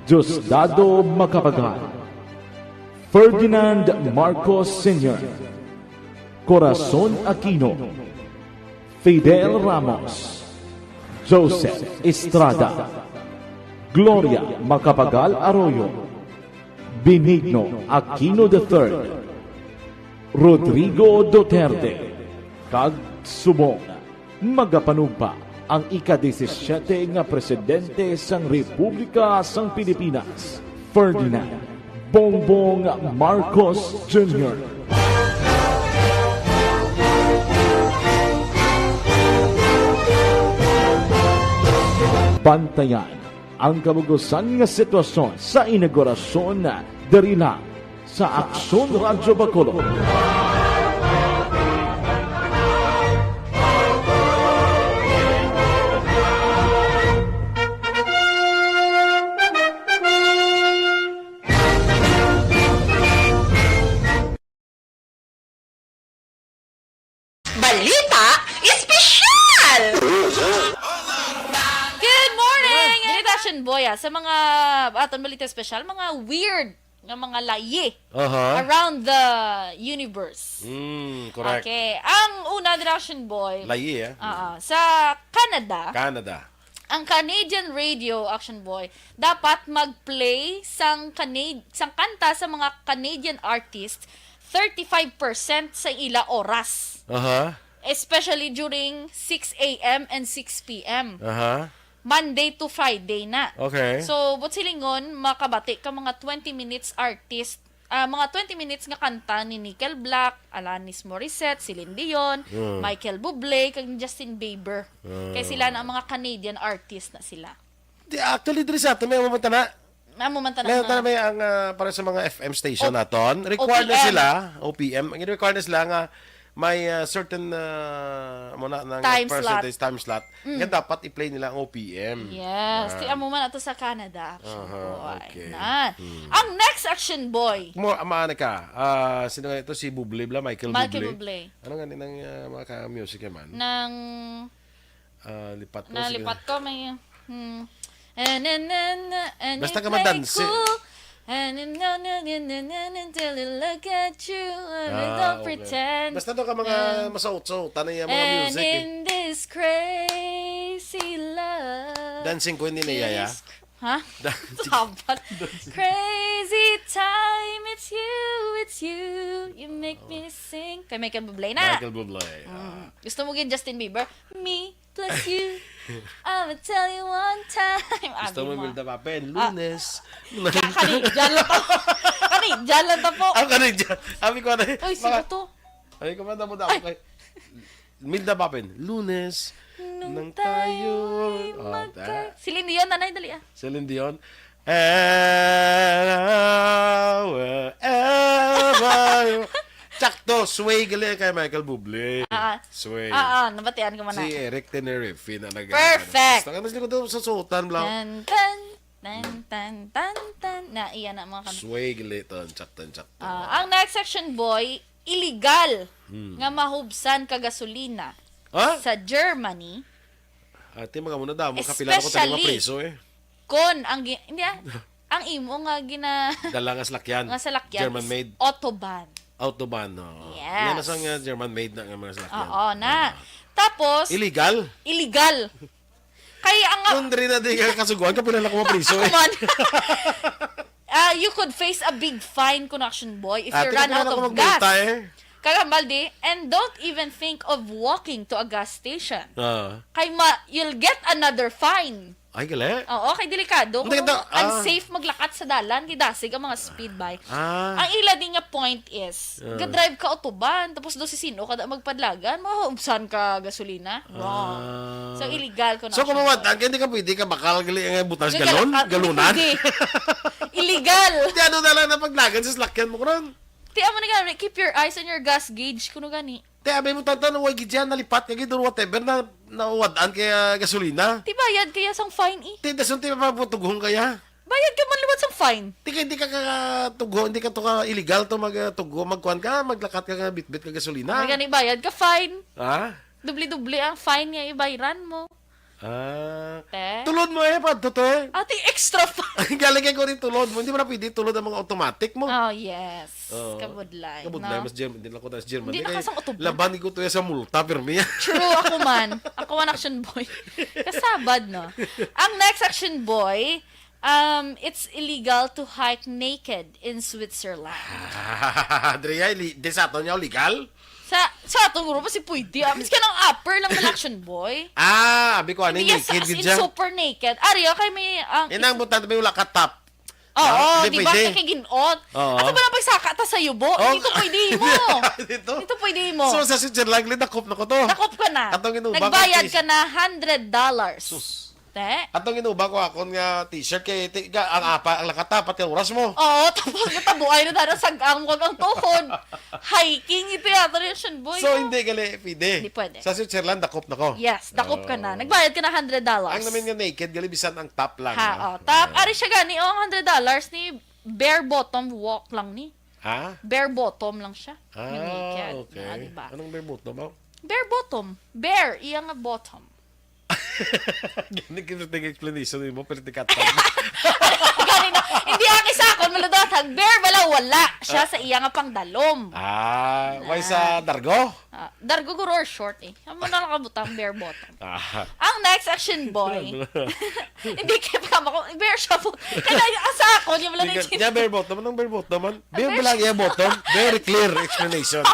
Diosdado Macapagal, Ferdinand Marcos Senior, Corazon Aquino, Fidel Ramos, Joseph Estrada, Gloria Macapagal Arroyo, Benigno Aquino the third, Rodrigo Duterte, kag subong magapanugpa ang ika-disisiete nga presidente sang Republika sang Pilipinas, Ferdinand Bongbong Marcos Junior. Bantayan ang kabug-usan nga sitwasyon sa inaugurasyon diri lang sa Aksyon Radyo Bacolod. Balita Espesyal! Good morning! Ganito, Action Boy, ah, sa mga aton balita espesyal, mga weird nga mga layi Aha. around the universe. Mm, correct. Okay. Ang una, Action Boy, Layi, eh. ah, sa Canada, Canada. ang Canadian radio, Action Boy, dapat mag-play sang Canad-, sang kanta sa mga Canadian artist thirty-five percent sa ila oras. Aha. Especially during six a m and six p m. Aha. Monday to Friday na. Okay. So, buot silingon, makabati ka mga twenty minutes artist, ah, mga twenty minutes nga kanta ni Nickelback, Alanis Morissette, Celine Dion, Mm. Michael Bublé, kag ni Justin Bieber. Ah. Kay sila na ang mga Canadian artist na sila. Di, actually, diri sa aton, may mamantana. Amo man ta na Meron nga. tayo may ang, ah, para sa mga F M station O-, naton. Required na O P M. sila, O P M. Ang required na sila nga may, ah, certain, ah, mo na, ng Time slot. percentage time slot Mm. nga dapat i-play nila ang O P M. Yes. Ah. Ti amo man ato sa Canada, Action Aha, Boy. okay. Nan. Hmm. Ang next, Action Boy. Mo, ama na ka. Ah, sino nga ito? Si Bublé bla? Michael Michael Bublé? Bublé. Ano nga ni nang, ah, mga ka-music yan man? Nang Ah, lipat ko, sige. Nalipat ko, may, hmm. And then, then, and Basta then ka play madansi. cool. And then, no, no, no, no, no, no, till I look at you, and I Ah, don't okay. pretend. Basta daw ka mga And, masaot-saot, ano yung mga and music, eh. in this crazy love, Dancing queen ni Yaya. this cr-, ha? Dancing Sabat. Crazy time, it's you, it's you. You make me sing. Kay Michael Bublé na. Michael Bublé, ah. Mm. Gusto mo gid Justin Bieber? Me plus you. I'ma tell you one time. Gusto Abi mo, mo. Milda Papel? Ah. Lunes. Ka-, kani, dyan lang ta-, kani, dyan lang ta po. Ang kani dyan. Abi ko na. Uy, sino Mga to? Ay, kumanta mo daw. Ay. Kay Milda Papel, Lunes Nung nang tayo tayo'y Oh, magka-, ta- Celine Dion, nanay, dali, ah. Celine Dion. And wherever you Sakto, sway gali kay Michael Bublé. Ah, ah. Sway. Ah, ah, nabatian ko man Si na. Eric Tenerife na nag- Perfect. Basta ka, mas likod sa suotan, bla. Tan, tan, tan, tan, tan, tan. Na, iya na, mga kan- Sway gali to, sakto, sakto. Ah, ang next, Action Boy, illegal Hmm. nga mahubsan ka gasolina Ha? sa Germany. Ate, mga muna damo, kapila na ko tayo Especially mapriso, eh. Kon ang gi-, hindi, ah, ang imo nga gina-, Dala nga salakyan. Nga salakyan German is made. Autobahn. Autobahn, oo. Yes. Yan na sa nga German made na nga mga salakyan. Oo, na. Ah. Tapos, Illegal? Illegal. Kay ang Kung diri na di ka kasuguan, kapila na ko mapriso, eh. Ako man. Ah, you could face a big fine, kuno, Action Boy, if you run out of gas. Ate, kapila na ko magmulta, eh. Kagambal di, and don't even think of walking to a gas station. Ah. Kay ma-, you'll get another fine. Ay, gali? Oo, kay delikado. Hindi, kuno, ito, ah. Unsafe maglakat sa dalan, kay dasig ang mga speed bike. Ah. Ang ila di nga point is, Ah. ga-drive ka autobahn, tapos daw si sino ka da magpadlagan, maubsan ka gasolina. Wrong. Ah. So, illegal kuno. So, kung mawatan ka, hindi ka pwede ka bakal gali nga butas galon? Gagalak-, ah, galunan? Hindi. Illegal. Di ano na lang na paglagan sa salakyan mo, karon? Ti, amo na gani, keep your eyes on your gas gauge, kuno gani. Ti, abi mo, tantan, way gid yan, nalipat ka gid, or whatever, na, nawad-an kaya gasolina. Ti, bayad kaya sang fine, eh. Ti, dason, ti, mapapatughong kaya. Bayad ka man liwat sang fine. Ti, kay di ka, ka, tugho, hindi ka to ka illegal to mag, uh, tugho, magkuan ka, maglakat ka, ka bitbit ka gasolina. May gani bayad ka fine. Ha? Dubli-dubli ang fine nga ibayran mo. Ah. Te? Tulod mo, eh, pa, to, to, eh. Ati, extra fine. Galing kay ko rin tulod mo. Hindi mo na pwede tulod ang mga automatic mo. Oh, yes. Oo. Kabudlay, Kabudlay, no? Mas German, hindi lang ko tayo sa German. Hindi Kay nakasang utubli. Laban ko to sa multa, pirmi. True, ako man. Ako man, Action Boy. Kasabad, no? Ang next, Action Boy, um, it's illegal to hike naked in Switzerland. Dre, ay, li-, di sa aton niya legal? Sa, sa aton guro pa si pwede, ah. Miski nang upper lang na, Action Boy. Ah, abi ko, ano, Hindi, yes, naked as gid in siya? Super naked. Ari, okay, may, ang Yan ang butante, may wala ka top. Oo, Ah, hindi di ba? pwede. Kay ginot. Oo. Ato ba na pagsaka ta sa yubo? Oh. Dito pwede mo. Dito? Dito pwede mo. So, sa Switzerland, gali, dakop na ko to. Dakop ka na. Atong inuba ko, Nagbayad tis- ka na hundred dollars. Sus. Te? Atong inuba ko akon nga t-shirt kay ti-, ga-, ang apa, ang lakata, pati ang oras mo. Oo, tapos natabuay na dara sa ang, ang tuhod. Hiking ito yata rin, Action Boy, So, no? Hindi gali, pwede. Hindi pwede. Sa Switzerland, dakop na ko. Yes, dakop ka na. Oh. Nagbayad ka na hundred dollars. Ang namin nga naked, gali, bisan ang top lang, Ha, ha? Oh, top. Ah. Ari siya gani, oh, ang hundred dollars ni bare bottom walk lang ni. Ha? Bare bottom lang siya. Ah, Yung naked. Okay. Ah, diba? Anong bare bottom, oh? Bare bottom. Bare, iya nga bottom. Gani, gani, explanation mo, pero di ka tama. Gani na, hindi ang isa akon, maludotag. Bare bala, wala. Siya Ah. sa iya nga pangdalom. Ah, why sa Ah. dargo? Ah, dargo guro or short eh. Amo na nakabutang bare bottom. Ah. Ang next, Action Boy. Hindi kaya pa ako, bare siya po. Kaya sa ako, yung wala Di ka, naintindihan. Di, bare bottom. Anong bare bottom man? Bare Bare bala siya. Iya bottom. Very clear explanation.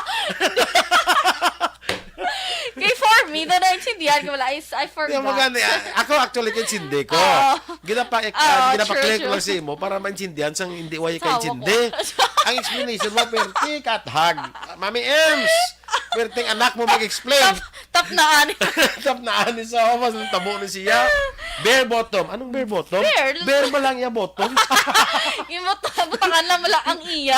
Kay for me, na naintindihan ko wala. I, I Di, forgot. Magani, ah, ako actually, kay sindi ko. Oo. Ginapa-, Oo, ah, ginapa-clear true, ko lang true. sa imo para maintindihan sang hindi way Asawa ko. Kaintindi. Ang explanation mo, perti, kathag. Mami Ems, perting anak mo mag-explain. Tap-, tapnaan. Tapnaan ni sa mas tabo ni siya. Bare bottom. Anong bare bottom? Bare. Bare ba lang iya bottom? Yung bot-, butangan lang wala ang iya.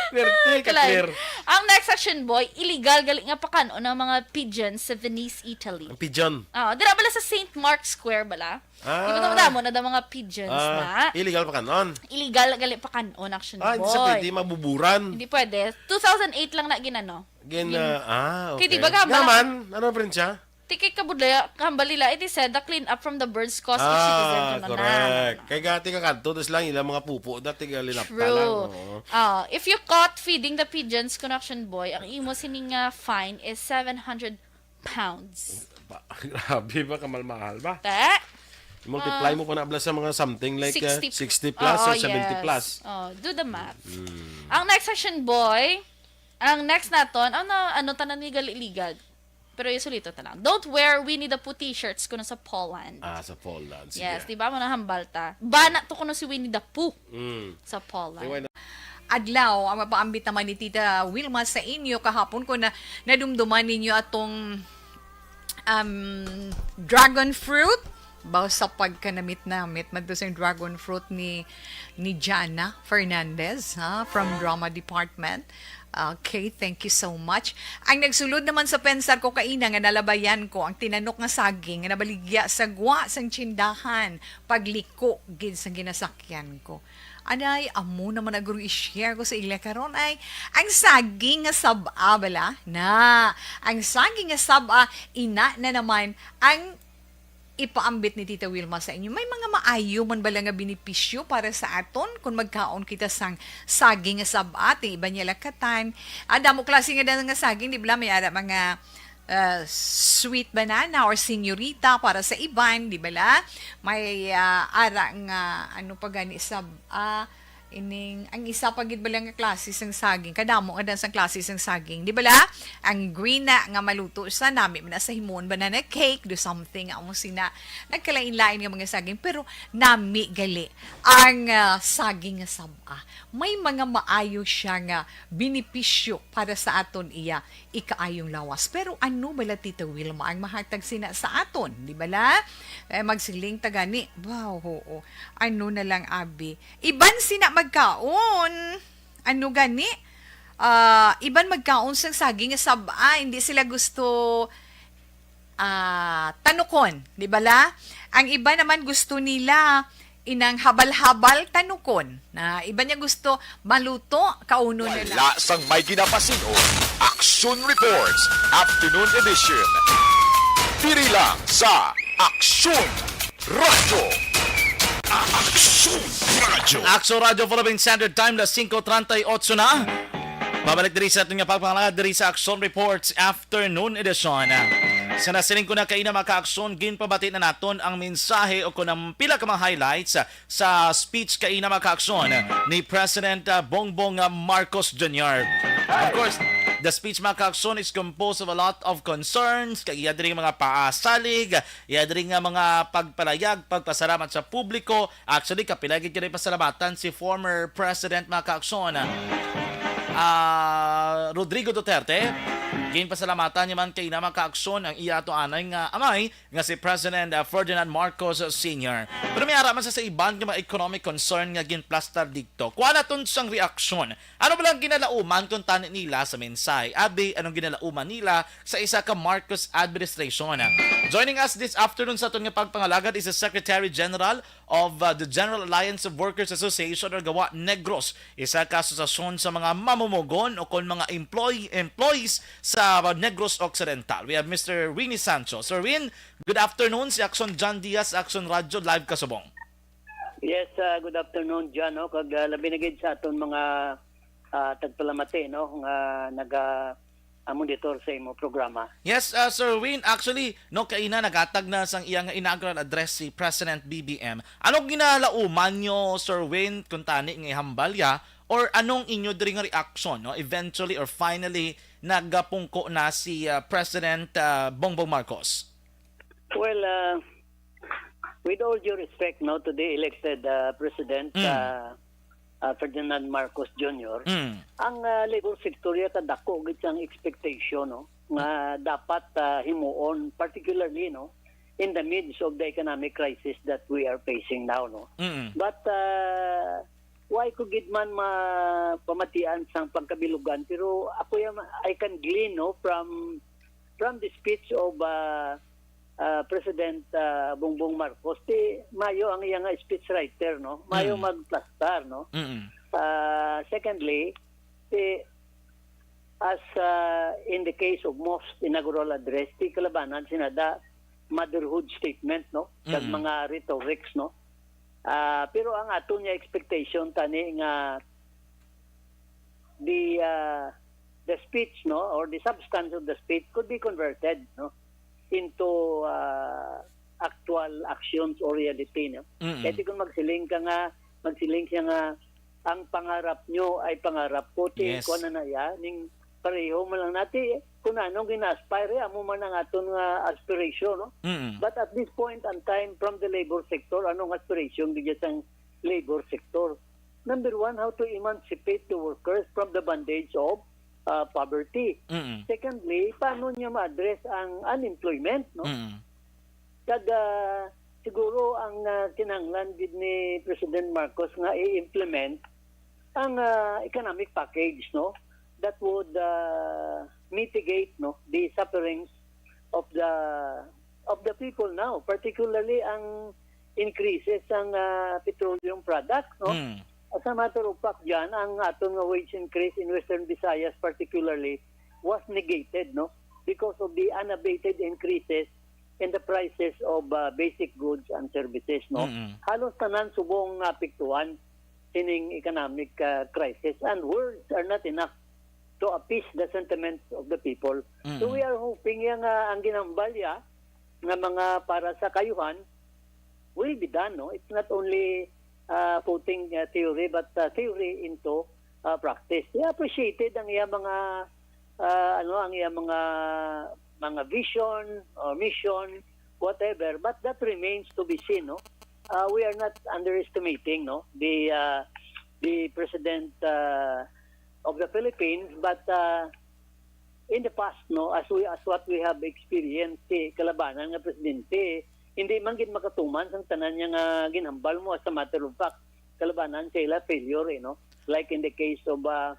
Perti, Kalay. Ka-clear. Ang next, Action Boy, illegal gali nga pakan-on ang mga pigeons sa Venice, Italy. Ang pigeon. Ah, dira bala sa Saint Mark's Square bala? Ah. Di ba, madamo na daw mga pigeons Ah, na? Illegal pakan-on? Illegal gali pakan-on, Action Ah, hindi sa Boy. Pwede mabuburan? Hindi pwede. Two thousand eight lang na ginano. Gin-, Gin-, ah, ah, okay. Kay di ba, gambala Naman, ano rin siya? Tikay kabudlaya, kambal nila, it is said, the clean up from the birds caused by citizens Ah, naman na. Correct. Kay gati ka kadto, dos lang ilang mga pupo, dati ka linapta True. lang, Oo. Ah, if you caught feeding the pigeons, kuno, Action Boy, ang imo sining nga fine is seven hundred pounds. Ba, grabe ba, kamal-mahal ba? Te? Multiply Ah. mo pa na bala sa mga something like, uh, Sixty, sixty plus oo, or seventy yes. Plus. Oh, do the math. Mm. Ang next, Action Boy, ang next naton, ano, ano tanan ni gali-ligad? Pero yung sulito ta lang. Don't wear Winnie the Pooh t-shirts kuno sa Poland. Ah, sa Poland. Sige. Yes, di ba? Manahambal ta. Bana to kuno si Winnie the Pooh Mm. sa Poland. Di, why not? Adlaw, ang mapaambit naman ni Tita Wilma sa inyo kahapon, kung na, nadumduman ninyo atong, um, dragon fruit. Baw sa pagkanamit-namit, madto sa dragon fruit ni, ni Jana Fernandez, ha, from Drama Department. Okay, thank you so much. Ang nagsulod naman sa pensar ko kaina nga nalabayan ko ang tinanok nga saging nga nabaligya sa gwa sang tsindahan, pagliko gid sang ginasakyan ko. Anay, amo naman na guro i-share ko sa ila karon ay ang saging nga sab-a bala na. Ang saging nga sab-a, ina na naman ang ipaambit ni Tita Wilma sa inyo? May mga maayo man bala nga benepisyo para sa aton kung magkaon kita sang saging nga sab-a? Ti iban niya lakatan. Ah, damo klase nga daan nga saging, di bala? May ara mga, ah, sweet banana or senyorita para sa iban, di bala? May, ah, ara nga, ano pa gani, sab-a, ining, ang isa pa gid bala nga klase sang saging, kadamo nga daan sang klase sang saging, di bala? Ang green na nga maluto sa nami man na sa himuon banana cake, do something amo sina. Nagkalain-lain nga mga saging, pero nami gali ang, ah, saging nga sab-a. May mga maayo siya nga benepisyo para sa aton iya ikaayong lawas. Pero ano bala, Tita Wilma, ang mahatag sina sa aton? Di bala? Eh, magsiling ta gani, "Wow, oo. Ano na lang, abi? Iban sina magkaon." Ano gani? Ah, iban magkaon sang saging nga sab-a, hindi sila gusto, ah, tanukon, di bala? Ang iba naman gusto nila inang habal-habal tanukon. Na iba niya gusto maluto, kauno na lang. Wala sang may ginapasin-o, Aksyon Reports, Afternoon Edition. Diri lang sa Aksyon Radyo. Aksyon Radyo. Aksyon Radyo Philippine Standard Time, las singko treinta y ocho na. Pabalik diri sa aton nga pagpangalagad diri sa Aksyon Reports Afternoon Edition. Sa nasiling ko na kaina, mga ka-aksyon, ginpabati na naton ang mensahe o kung ang pila ka mga highlights sa speech kaina, mga ka-aksyon, ni President, ah, Bongbong, ah, Marcos Junior. Of course, the speech, mga ka-aksyon, is composed of a lot of concerns. Kay iya diri mga paasalig, iya diri nga mga pagpalayag, pagpasalamat sa publiko. Actually, kapila gid kini pasalamatan si former President, mga ka-aksyon, ah, Rodrigo Duterte. Ginpasalamatan niya man kaina, mga ka-aksyon, ang iya ato anay nga amay nga si President, ah, Ferdinand Marcos Senior. Pero may ara man sa, sa iban nga mga economic concern nga ginplastar didto. Kuha naton sang reaksyon. Ano ba lang ginalauman kung tani nila sa mensahe? Abi, anong ginalauman nila sa isa ka Marcos administration? Joining us this afternoon sa aton nga pagpangalagad is the Secretary General of, uh, the General Alliance of Workers Association or gawa Negros, isa ka asosasyon sa mga mamumugon o kon mga employee, employees sa Negros Occidental. We have Mister Winnie Sancho. Sir Win, good afternoon. Si Aksyon John Diaz, Aksyon Radyo, live kasubong. Yes, ah, good afternoon, John, no? Kag, ah, labi na gid sa aton mga, ah, tagpalamati, no, nga naga, ah, monitor sa imo programa. Yes, ah, Sir Win, actually, no, kaina nagatag na sang iyang inaugural address si President B B M. Anong ginalauman nyo, Sir Win, kung tani nga ihambal ya? Or anong inyo diri nga reaksyon, no? Eventually or finally, nagapungko na si, ah, President, ah, Bongbong Marcos? Well, ah, with all due respect, no, to the elected, ah, President, Mm. ah, ah, Ferdinand Marcos Junior, Mm. ang, ah, labor sector ya kadako gid sang expectation, no, nga dapat, ah, himuon, particularly, no, in the midst of the economic crisis that we are facing now, no. Mm. But, ah, why ko gid man mapamatian sang pagkabilugan, pero ako ya ma-, I can glean, no, from, from the speech of, ah, ah, President, ah, Bongbong Marcos, ti mayo ang iya nga speech writer, no? Mayo Mm. magplastar, no? Mm. Ah, secondly, ti, as, ah, in the case of most inaugural address, ti kalabanan sina da motherhood statement, no? Kag Mm. mga rhetorics, no? Ah, pero ang aton nga expectation tani nga the, ah, the speech, no, or the substance of the speech could be converted, no, into, ah, actual actions or reality, no. Mm-mm. Kaya kung magsiling ka nga, magsiling siya nga, "Ang pangarap nyo ay pangarap ko," ti, Yes. kuwan na na ya, ning pareho man lang nati, kung anong gina-aspire, amo man ang aton nga aspiration, no? Mm-mm. But at this point and time, from the labor sector, anong aspiration gid sang labor sector? Number one, how to emancipate the workers from the bondage of, uh, poverty. Mm-mm. Secondly, paano niya ma-address ang unemployment, no? Mm. Kag, ah, siguro ang, ah, kinahanglan gid ni President Marcos nga i-implement ang, ah, economic package, no? That would, ah, mitigate, no, the sufferings of the, of the people now, particularly ang increases sang, ah, petroleum products, no? Mm. As a matter of fact, dyan, ang aton nga wage increase in Western Visayas particularly was negated, no? Because of the unabated increases in the prices of uh, basic goods and services, no? Mm-mm. Halos tanan subong nga apektuhan sining economic uh, crisis, and words are not enough to appease the sentiments of the people. So Mm-mm. we are hoping yang uh, ang ginambalya nga mga para sa kayuhan will be done, no? It's not only uh, putting uh, theory, but uh, theory into uh, practice. Yeah, appreciated ang iya mga uh, ano ang iya mga mga vision or mission, whatever, but that remains to be seen, no? Uh, we are not underestimating, no, the uh, the president uh, of the Philippines, but uh, in the past, no, as we as what we have experienced, si kalabanan nga presidente hindi man gid makatuman sang tanan niya nga ginhambal mo. As a matter of fact, kalabanan siya ila failure, eh, no? Like in the case of uh,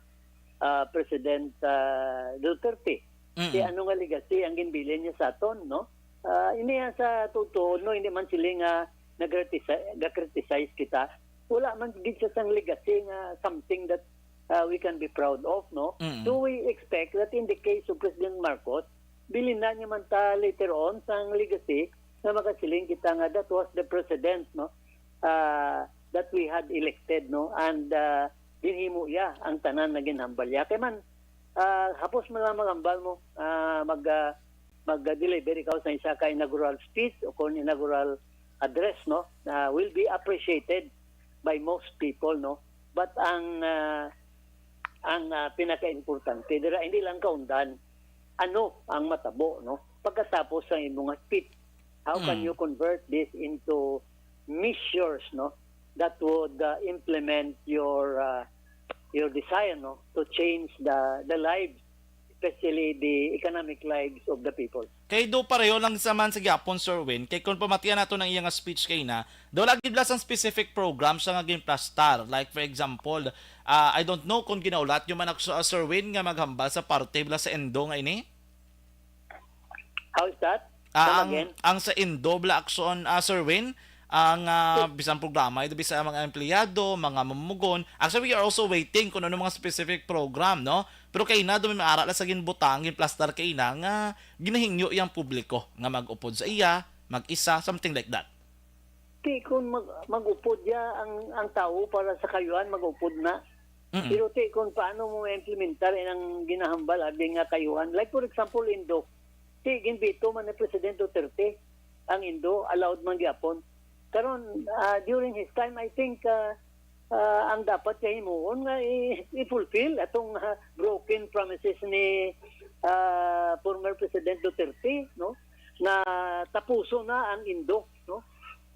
uh, President uh, Duterte. Si Mm-mm. ano nga legacy ang ginbilin niya sa aton, no? Uh, ini sa totoo, no, hindi man sila nga nag-criticize kita. Wala man gid siya sang legacy nga something that uh, we can be proud of, no? Mm. So we expect that in the case of President Marcos, bilin na niya man ta later on sang legacy na makasiling kita nga that was the precedent, no? Uh, that we had elected, no? And uh, ginhimo iya ang tanan na ginhambal iya. Kay man, uh, hapos man lang maghambal mo, uh, mag uh, mag-deliver ikaw sa isa ka inaugural speech o kung inaugural address, no, uh, will be appreciated by most people, no. But ang uh, ang uh, pinakaimportante dira hindi lang kaundan ano ang matabo, no, pagkatapos sa imong speech. How can mm. you convert this into measures, no, that would uh, implement your uh, your desire, no, to change the the lives, especially the economic lives of the people. Kay do pareho lang sa man sa gyapon, Sir Win, kay kung pamatian nato ng iyang speech kay na, do lagi bala sang specific program sa nga ginplastar. Like for example, uh, I don't know kung ginaulat nyo man ako sa Sir Win nga maghambal sa parte bala sa Indo nga ini. How is that? Ah, ang, ang sa Indo bala akson, uh, Sir Win, ang uh, bisan programa ito bisa mga empleyado, mga mamugon. Actually, we are also waiting kung ano mga specific program, no? Pero kay na, may ara lang sa ginbutang, ginplastar kay na nga ginahingyo iyang publiko nga mag-upod sa iya, mag-isa, something like that. Ti kung mag, mag-upod ya ang ang tawo para sa kayuhan, mag-upod na. Mm-mm. Pero ti kung paano mo implementar inang ginahambal abi nga kayuhan, like for example, Indo, ti ginbito man ni President Duterte ang Indo, allowed man gyapon. Karon, ah, during his time, I think, ah, ah, ang dapat siya himuon nga i- i-fulfill atong ah, broken promises ni ah, former President Duterte, no, na tapuso na ang Indo, no.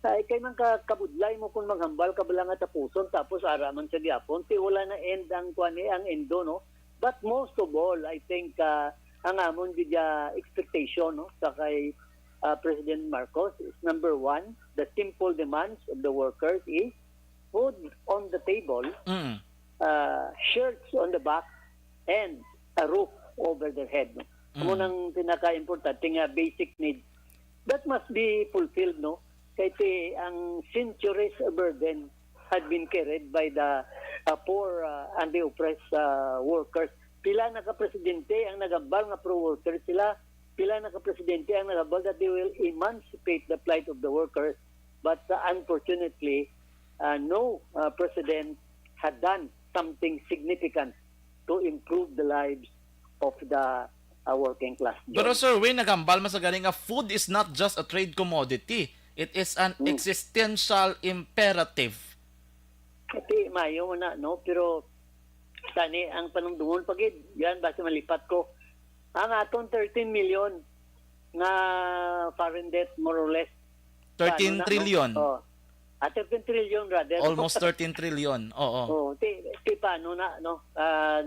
Ay, kay man ka kabudlay mo kung maghambal ka bala nga tapuson, tapos ara man sa gyapon ti wala na end ang kuan ni ang Indo, no. But most of all, I think ah, ang amon gid expectation, no, sa kay ah, President Marcos is number one, the simple demands of the workers is food on the table, Mm. uh, shirts on the back, and a roof over their head. Amo Mm. nang pinaka-importante nga basic need. That must be fulfilled, no? Kay ti ang centuries of burden had been carried by the uh, poor uh, and the oppressed uh, workers. Pila na ka presidente ang nagambal nga pro-worker sila? Pila na ka presidente ang nagambal that they will emancipate the plight of the workers? But uh, unfortunately, uh, no uh, president had done something significant to improve the lives of the uh, working class. Pero Sir Win, nagambal man sa gani nga food is not just a trade commodity. It is an Hmm. existential imperative. Ati, mayo man na, no? Pero tani ang panumdumon pa gid, yan, basta malipat ko. Ang aton thirteen million nga foreign debt, more or less. Thirteen Paano na, no? trillion. Oh. Ah, thirteen trillion rather. Almost thirteen trillion. Oo. Oh, ti, ti paano na, no? Ah,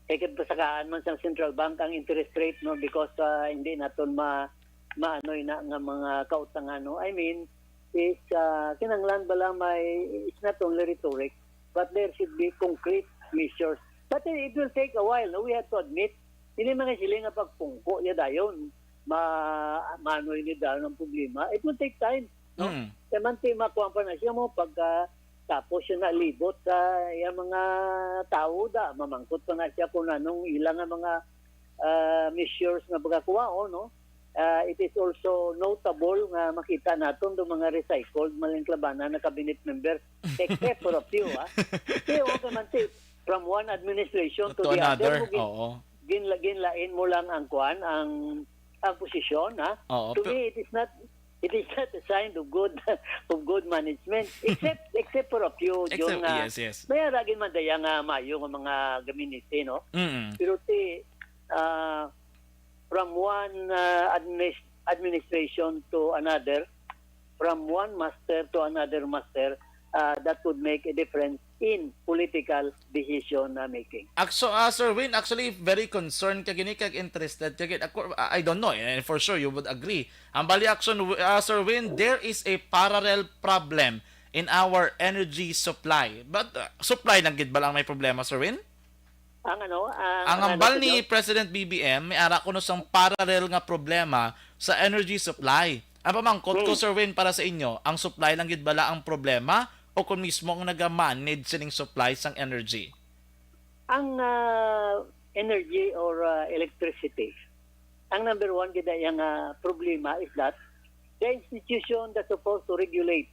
eh, kay pasakaan man sa central bank ang interest rate, no? Because ah, hindi naton ma maanoy na nga mga kautangan, no? I mean, is ah, kinahanglan bala may, it's not only rhetoric, but there should be concrete measures. But it will take a while, no? We have to admit, hindi man siling nga pagpungko niya dayon ma maanoy ni dayon ang problema. It will take time, no? Mm. Kaya man ti makuha pa na siya mo pagka tapos siya nalibot sa iyang mga tao da, mamangkot pa na siya kung anong ilang nga mga ah, measures nga pagkakuha, oh, no? Ah, it is also notable nga makita naton do mga recycled malinglabana na cabinet member, except for a few, ah. Pero okay man si, from one administration to To the other, another, mo gin-, oo. ginla-, ginlain mo lang ang kuan, ang, ang posisyon, ha? Oo, To pe- me, it is not, it is not a sign of good, of good management. Except, except for a few, Except, Jun, nga yes, yes. may ara gid man daya nga mayo nga mga gabinete, no? Mm. Pero ti, ah, from one, ah, adminis-, administration to another, from one master to another master, ah, that would make a difference in political decision, ah, making. Actu-, ah, Sir Win, actually, very concerned ka gini, kag interested ka gid. Ako, I don't know, and for sure, you would agree. Ang bali, action, ah, Sir Win, there is a parallel problem in our energy supply. But, ah, supply lang gid ba lang may problema, Sir Win? Ang ano, ang, Ang ang ano, hambal ni Sir John? President B B M, may ara kuno sang parallel nga problema sa energy supply. Ang pamangkot ko, Hmm. Sir Win, para sa inyo, ang supply lang gid bala ang problema o kung mismo ang nag-manage sining supply sang energy? Ang, ah, energy or, ah, electricity, ang number one gid yang, ah, problema is that the institution that's supposed to regulate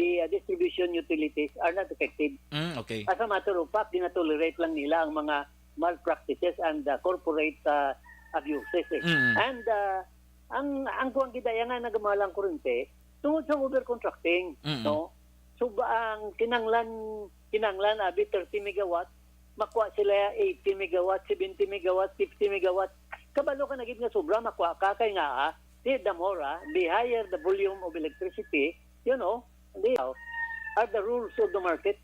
the, ah, distribution utilities are not effective. Mm, okay. As a matter of fact, ginatolerate lang nila ang mga malpractices and, ah, corporate, ah, abuses, eh. Mm. And, ah, ang, ang kuwan gid daya nga nagamalang kurente, tungod sa overcontracting, Mm. no? So, ba ang kinanglan, kinanglan, abi, thirty megawatt, makuha sila eighty megawatt, seventy megawatt, fifty megawatt. Kabalo ka na gid nga sobra, makuha ka, kay nga, ah, the, the more, ah, the higher the volume of electricity, you know, the, are the rules of the market,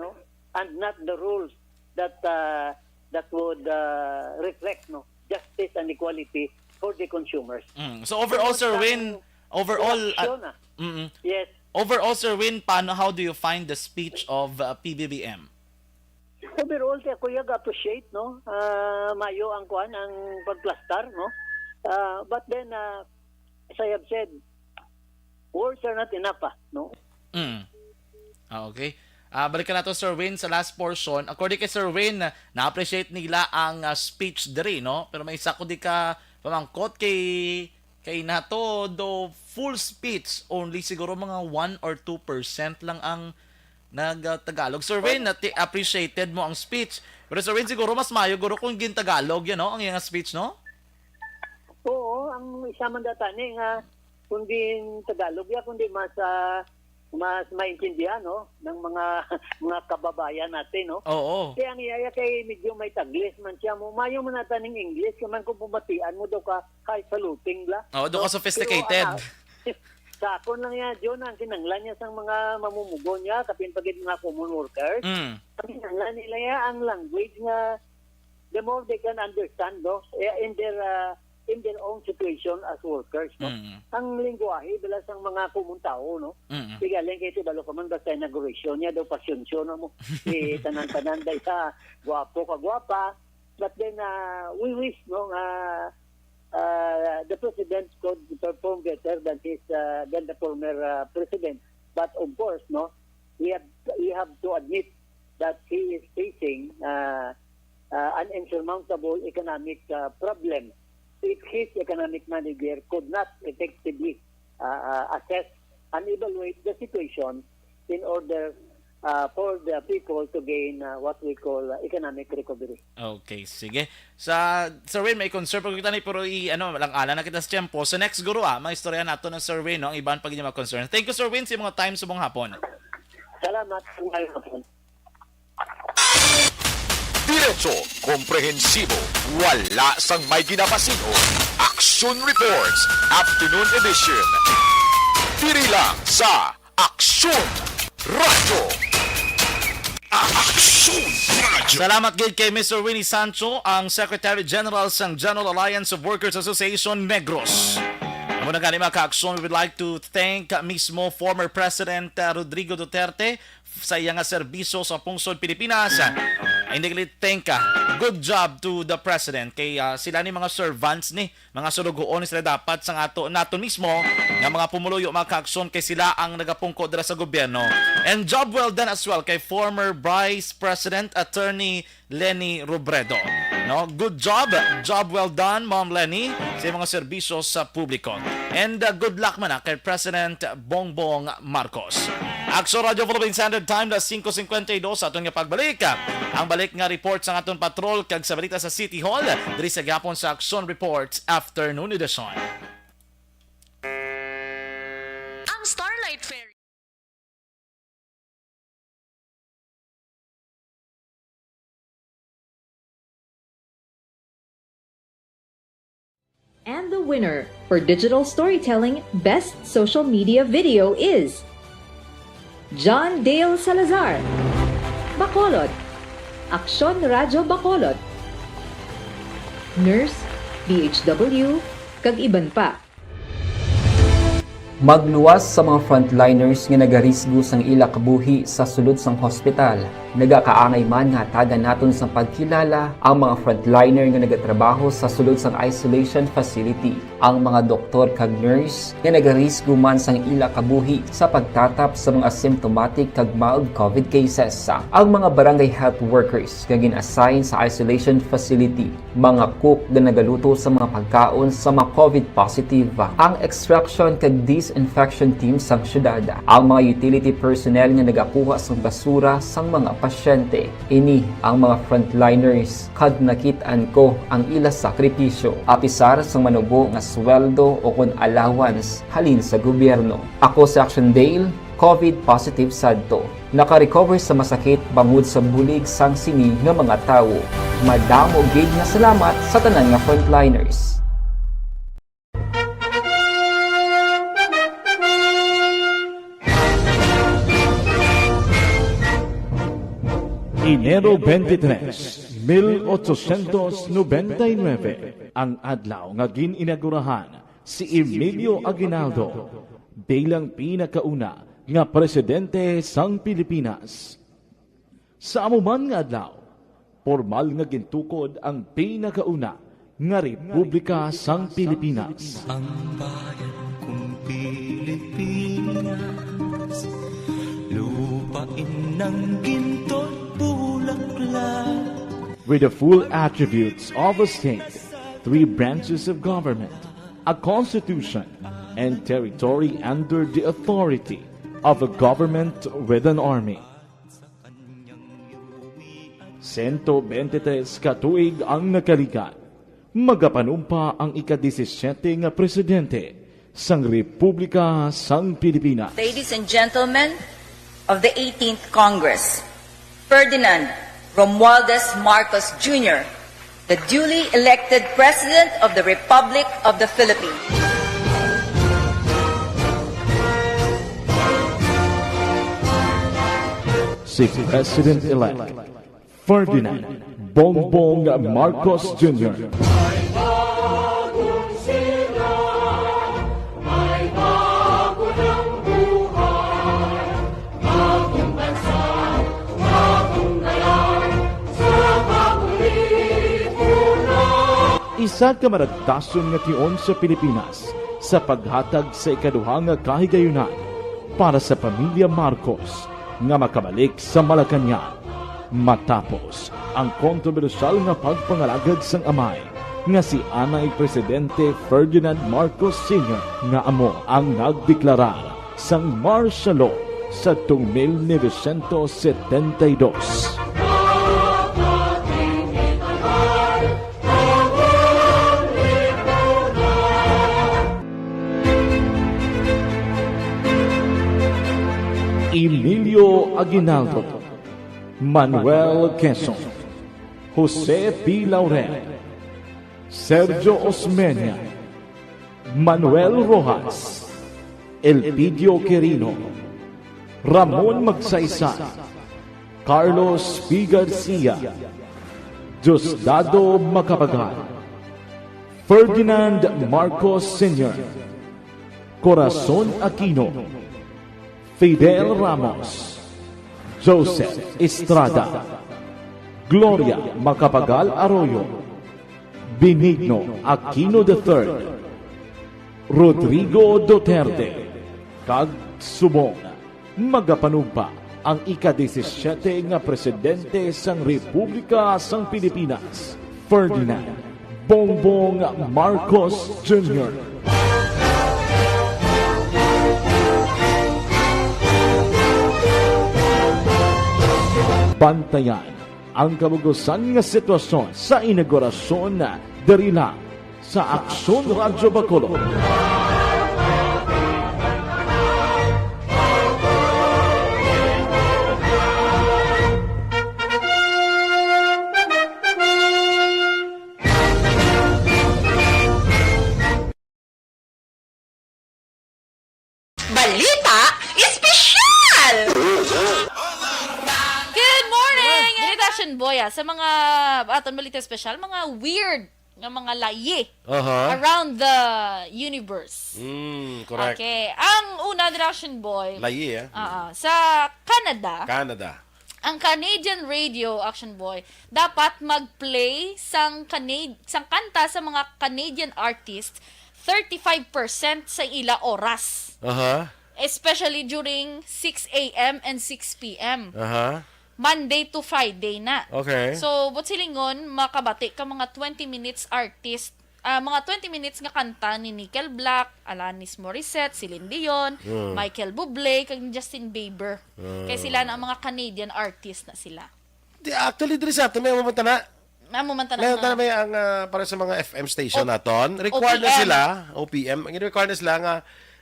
no? And not the rules that, uh, that would, uh, reflect, no, justice and equality for the consumers. Mm. So overall, Sir Win, overall, uh, Reaksyon, ah. Mm-mm. Yes. Overall, Sir Win, paano, how do you find the speech of, uh, P B B M? Overall, kaya ko yung appreciate, no? Ah, mayo ang kuan, ang pagplastar, no? Ah, but then, ah, as I have said, words are not enough, ah, no? Mm. Ah, okay. Ah, balikan nato, Sir Win, sa last portion. According kay Sir Win, na-appreciate nila ang, ah, speech diri, no? Pero may isa ko di ka pamangkot kay, kay nato do full speech, only siguro mga one or two percent lang ang nag-Tagalog. Sir Win, nati-, appreciated mo ang speech. Pero Sir Win, siguro mas mayo guro kung gin-Tagalog yan, no? Ang iyang speech, no? Oo, ang isa man data ni nga kung gin-Tagalog ya, kundi mas, ah, mas maintindihan, no, ng mga, mga kababayan natin, no? Oo. Kaya ang iyaya kay medyo may taglis man siya mo. Mayo man nata ning English, kay man kung pumatian mo daw ka highfalutin bla. Oo, daw ka No? sophisticated. Pero, ah, sa akon lang ya, John, ang kinanglan niya sang mga mamumugo niya, kapin pagid mga common workers. Mm. Ang kinanglan nila ya ang language nga the more they can understand, no, eh, in their, ah, in their own situation as workers, no. Mm. Ang lingwahe bala sang mga common tao, no. Mm. Sige, lang kay tibalo ka man basta inauguration niya daw pasyonsyo, no, mo. Si tanan-tanan day sa guwapo ka guwapa. But then, ah, we wish, no, nga, ah, the president could perform better than his, ah, than the former, ah, president. But of course, no, we have, we have to admit that he is facing, ah, ah, an insurmountable economic, ah, problem if his economic manager could not effectively, ah, ah, assess and evaluate the situation in order, ah, for the people to gain, ah, what we call, ah, economic recovery. Okay, sige. Sa, Sir Win, may concern pa kita ni, pero i-, ano, lang ala na kita sa tiyempo. Sa next, guro, ah, mga istorya nato ng Sir Win, no, ang iban pa gid mga concern. Thank you, Sir Win, sa mga time sa mga hapon. Salamat. Ngayong hapon. Diretso, komprehensibo, wala sang may ginabasin-on. Aksyon Reports, Afternoon Edition. Diri lang sa Aksyon Radyo. Aksyon Radyo. Salamat gid kay Mister Winnie Sancho, ang Secretary General sang General Alliance of Workers Association Negros. Amo na gani, mga ka-aksyon, we would like to thank, uh, mismo former President, uh, Rodrigo Duterte sa iya nga serbisyo sa pungsod Pilipinas. Hindi gali thank, uh, good job to the President. Kay, uh, sila ni mga servants ni, mga sulugoon sila dapat sang ato, naton mismo nga mga pumuluyo, mga ka-aksyon, kay sila ang nagapungko dira sa gobyerno. And job well done as well kay former Vice President Attorney Leni Robredo. No, good job. Job well done, Ma'am Leni, sa mga serbisyo sa publiko. And, uh, good luck man, ah, kay President Bongbong Marcos. Aksyon Radyo Philippine Standard Time, alas singko singkwenta y dos, aton nga pagbalik. Ang balik nga report sa aton patrol kag sa balita sa City Hall, diri sa gihapon sa Aksyon Reports Afternoon Edition. Ang Starlight Ferry. And the winner for digital storytelling best social media video is John Dale Salazar, Bacolod, Aksyon Radyo Bacolod, nurse, D H W, kag iban pa. Magluwas sa mga frontliners nga nagarisgo sang ila kabuhi sa sulod sang hospital. Nagakaangay man nga hatagan naton sang pagkilala ang mga frontliner nga nagatrabaho sa sulod sang isolation facility, ang mga doktor kag nurse nga nagarisgo man sang ila kabuhi sa pagtatap sa mga asymptomatic kag mild covid cases, ang mga barangay health workers nga gin-assign sa isolation facility, mga cook nga nagaluto sa mga pagkaon sa mga covid positive, ang extraction kag disinfection team sang syudad, ang mga utility personnel nga nagakuha sang basura sang mga pasyente. Ini ang mga frontliners kag nakit-an ko ang ila sakripisyo, apisar sang manubo nga sweldo o kon allowance halin sa gobyerno. Ako si Action Dale, covid positive sadto. Naka-recover sa masakit bangod sa bulig sang sini nga mga tawo. Madamo gid nga salamat sa tanan nga frontliners. Enero twenty-three, mil ochocientos noventa y nueve, ang adlaw nga gin-inaugurahan si Emilio Aguinaldo bilang pinakauna nga presidente sang Pilipinas. Sa amo man nga adlaw, pormal nga gintukod ang pinakauna nga republika sang Pilipinas. Ang bayan kong Pilipinas, lupain ng ginto't bulaklak. With the full attributes of a state, three branches of government, a constitution, and territory under the authority of a government with an army. Sento bente tres ka tuig ang nakalikan, magapanumpa ang ika-disisiete nga presidente sang Republika sang Pilipinas. Ladies and gentlemen of the eighteenth Congress, Ferdinand Romualdez Marcos Junior, the duly elected President of the Republic of the Philippines. Si President-elect Ferdinand Bongbong Marcos Junior. Isa ka maragtason nga tion sa Pilipinas sa paghatag sa ikaduha nga kahigayunan para sa pamilya Marcos nga makabalik sa Malacañang. Matapos ang kontrobersyal nga pagpangalagad sang amay nga si anay Presidente Ferdinand Marcos Senior, nga amo ang nagdeklarar sang martial law sa tuig mil novecientos setenta y dos. Emilio Aguinaldo, Manuel Quezon, Jose P. Laurel, Sergio Osmeña, Manuel Roxas, Elpidio Quirino, Ramon Magsaysay, Carlos P. Garcia, Diosdado Macapagal, Ferdinand Marcos Senior, Corazon Aquino, Fidel Ramos, Joseph Estrada, Gloria Macapagal Arroyo, Benigno Aquino the third, Rodrigo Duterte, kag subong. Magapanumpa ang ika-disisiete nga presidente sang Republika sang Pilipinas, Ferdinand Bongbong Marcos Junior Bantayan ang kabugusan nga sitwasyon sa inaugurasyon diri lang sa Aksyon Radyo Bacolod. Balita Espesyal! Good morning! Ganito, Action Boy, ah, sa mga aton balita espesyal, mga weird nga mga layi Aha. around the universe. Mm, correct. Okay. Ang una, Action Boy, Layi, eh. ah, sa Canada, Canada. ang Canadian radio, Action Boy, dapat mag-play sang Canad sang kanta sa mga Canadian artists thirty-five percent sa ila oras, Aha. especially during six a m and six p m. Aha. Monday to Friday na. Okay. So, but silingon, makabati ka mga twenty minutes artist, ah, mga twenty minutes nga kanta ni Nickel Black, Alanis Morissette, Celine Dion, Mm. Michael Bublé, kag Justin Bieber. Kay sila na ang mga Canadian artist na sila. Di, actually, diri sa atin, may mamanta na. Amo man ta na May, mga may ang ah, para sa mga F M station O- naton. Required na O P M. Sila, O P M. Ang required na sila nga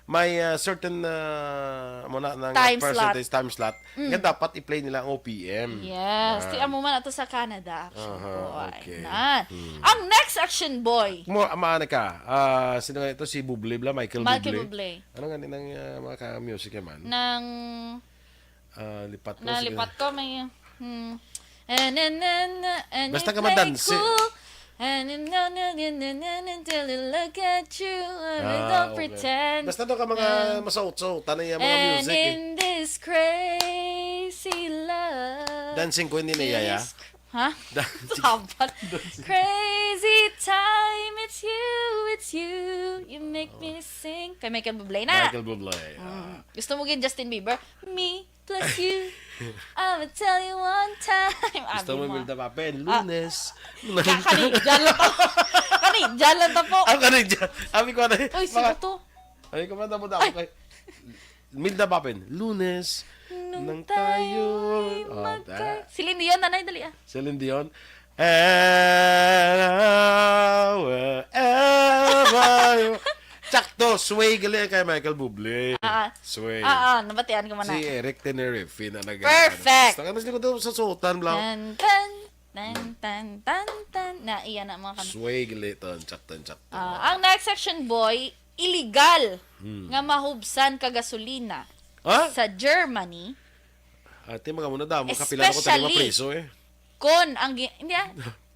may ah, certain ah, mo na, na Time percentage, slot. Time slot. Nga dapat i-play nila ang O P M. Yes. Ah. Ti amo man ato sa Canada, Action Aha, Boy. Okay. Nan. Hmm. Ang next, Action Boy. Mo ama na ka. Ah, sino nga ito? Si Bublé bla, Michael, Michael Bublé. Bublé. Ano nga ni nang ah, mga ka-music yan man? Nang Ah, lipat ko. nalipat ko, may... Hmm. And, and, and, and Basta you ka play madansi. Cool. And, and, no, no, no, no, no, until I look at you, and I Ah, don't okay. Pretend. Basta daw ka mga And- masautso, tanay ang mga And music eh. In this crazy love. Dancing Queen ni Yaya. This cr- Ha? Dancing. Sabat. Crazy time, it's you, it's you. You make me sing. Kay Michael Bublé na. Michael Bublé. Ah. Gusto mo gin Justin Bieber? Me plus you. I'ma tell you one time. Gusto Abi mo mo. Milda Papel? Ah. Lunes. Ka- Kanidyan lang to. Kanidyan lang to po. Ang kanidyan. Abi ko na. Uy, sino to? Abi ko man, damo-damo kay Milda Papel. Lunes. Nung Nang tayo'y tayo. Oh, magka- ta- Celine Dion, nanay, dali ah. Celine Dion. And wherever you... Sakto, Sway gali kay Michael Bublé. Ah, ah. Sway. Ah, ah, nabatian ko man na. Si Eric Tenerife na nag- Perfect. Basta ano sila doon sa suotan, bla. Tan, tan, tan, tan, tan, tan. Na, iya na mga kan- Sway gali to, sakto, sakto. Ah, ang next, Action Boy, illegal Hmm. nga mahubsan ka gasolina Ha? sa Germany. Ate, mga muna daw, makapila na ko tayo Especially mapriso eh. Kon ang gi- hindi ah,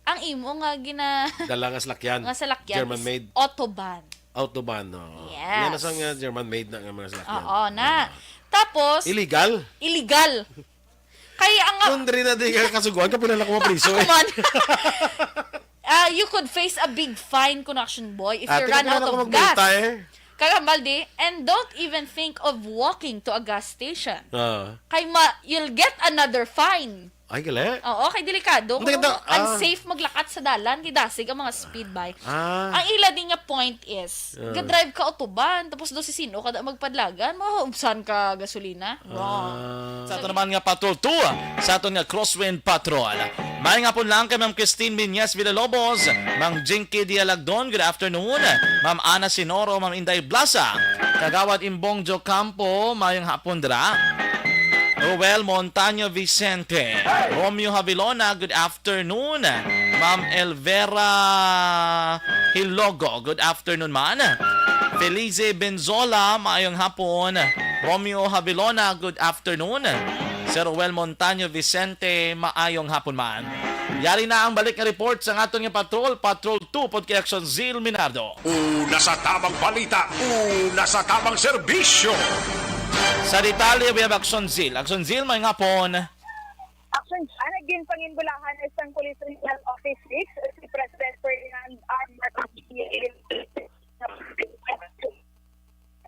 ang imo nga gina Dala nga salakyan. nga salakyan German is made. Autobahn. Autobahn, no. Yes. Yan na sa nga German made na nga mga salakyan. Oo na. Tapos Illegal? Illegal. Kay ang Kung diri na di ka kasuguan, kapila na ko mapriso eh. Come on. Ah, you could face a big fine, Connection Boy, if you Ate, run kapila out na ko of magmulta gas. eh. Kagambaldi, and don't even think of walking to a gas station. Ah. Kay ma, you'll get another fine. Ay, gali. Oo, kay delikado. Hindi, Kung ito, ah. unsafe maglakat sa dalan, kay dasig ang mga speed bike. Ah. Ang ila din nga point is, Ah. ga-drive ka autobahn, tapos do si sino ka da magpadlagan, maubsan ka gasolina. Wrong. Ah. Sa ato naman nga Patrol two, sa aton nga Crosswind Patrol. Maayong hapon lang kay Ma'am Christine Minyas Villalobos, Ma'am Jinky Dialagdon, good afternoon. Ma'am Ana Sinoro, Ma'am Inday Blasa, Kagawad Imbong Jocampo, maayong hapon dira. Roel Montaño Vicente, Romeo Havilona, good afternoon. Ma'am Elvera Hilogo, good afternoon man. Felice Benzola, maayong hapon. Romeo Havilona, good afternoon. Sir Roel Montaño Vicente, maayong hapon man. Yari na ang balik nga report sa aton nga patrol, Patrol two, pod kay Action Zil Minardo. Una sa tamang balita, una sa tamang serbisyo. Sa detalye, we have Action Zil. Action Zil, maayong hapon. Action, ah, naging panginbulahan sa Police Regional Office six si President Ferdinand R. Marcos Junior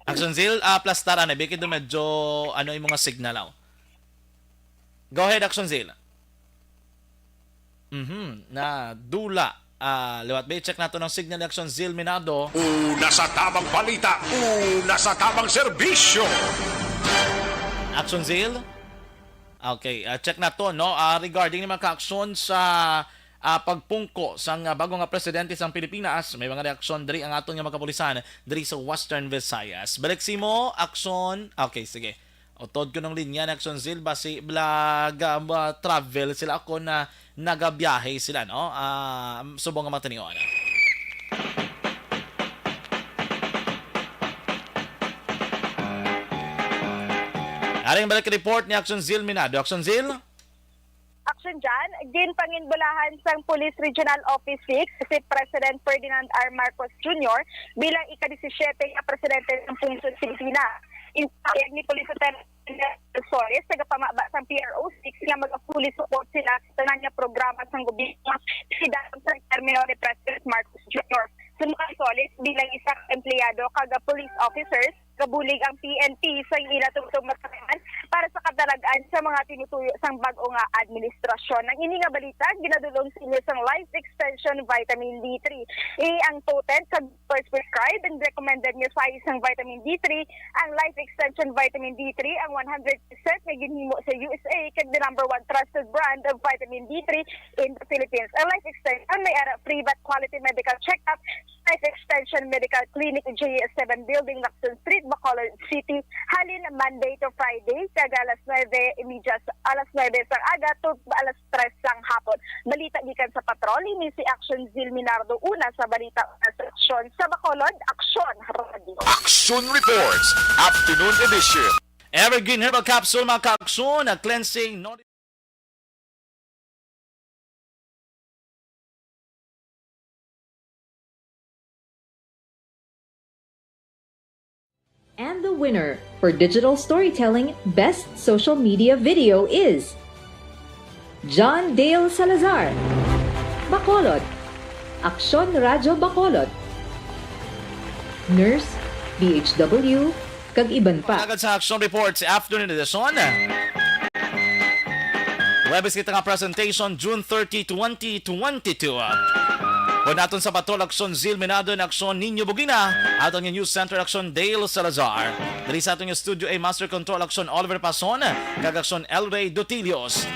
Action Zil, ah, plastar, ano, bikid do medyo, ano, yung mga signal, aw. Go ahead, Action Zil. Mhm, na dula. Ah, liwat ba, i-check nato ang signal ni Action Zil Minado. Una sa tamang balita, una sa tamang serbisyo. Action Zil? Okay, ah, check nato, no? Ah, regarding ni mga kaaksyon sa, ah, pagpungko sang, ah, bago nga presidente sang Pilipinas, may mga reaksyon diri ang aton nga mga kapulisan diri sa Western Visayas. Balik simo, Action. Okay, sige. Utod ko ng linya ni Action Zil, basi blag, ah, ma-travel sila ako na nagabiyahe sila, no? Ah, subong nga matinion. Aring balik report ni Action Zil Minado. Action Zil? Action dyan, ginpanginbulahan sang Police Regional Office six si President Ferdinand R. Marcos Junior bilang ika-disisiete nga presidente ng Pungsod Pilipinas. Ipahayag ni Police Lieutenant Solis, tagapamaba sang P R O six, nga maga-fully support sila sa tanan nga programa sang gobyerno sa termino ni President Marcos Junior. Suno kay Solis, bilang isa ka empleyado kag police officers, gabulig ang P N P sa ila tungtong matamaan para sa kadalag-an sa mga tinutuyo sang bag-o nga administrasyon. Ang ini nga balita ginadul-ong sa inyo sang Life Extension Vitamin D three. Ini ang potent kag first prescribed and recommended nga size sang vitamin D three, ang Life Extension Vitamin D three, ang one hundred percent nga ginhimo sa U S A kag the number one trusted brand of vitamin D three in the Philippines. Ang Life Extension may ara free but quality medical checkup Life Extension Medical Clinic, J S seven Building, Lacson Street, Bacolod City, halin Monday to Friday, kag alas nuebe y media, alas nuebe sang aga to alas tres sang hapon. Balita gikan sa Patrol, ini si Action Zil Minardo, una sa balita, una sa aksyon. Sa Bacolod, Aksyon Radio. Action Reports, Afternoon Edition. Evergreen Herbal Capsule, mga kaaksyon, na cleansing, no- And the winner for digital storytelling best social media video is John Dale Salazar, Bacolod, Aksyon Radyo Bacolod, Nurse, B H W, kag iban pa. Agad sa Action Report sa afternoon edition. Webis kita nga presentation, June thirty, twenty twenty-two. Pwede naton sa Patrol Aksyon Zil Minado, Aksyon Niño Bugina, aton nga News Center Aksyon Dale Salazar. Diri sa aton nga studio ay Master Control Aksyon Oliver Pason, kag Aksyon El Rey Dutilios.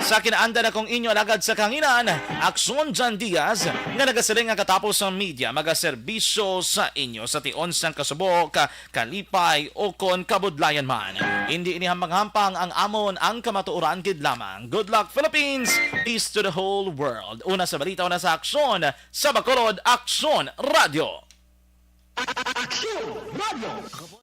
Sa kinaanda na kong inyo alagad sa kanginan, Aksyon John Diaz, nga nagasiling nga katapos ang media, magaserbisyo sa inyo sa tion sang kasubok, kalipay, o kon kabudlayan man. Hindi ini hampang-hampang ang amon, ang kamatuoran gid lamang. Good luck, Philippines! Peace to the whole world. Una sa balita, una sa aksyon, sa Bacolod, Aksyon Radyo. Aksyon Radyo.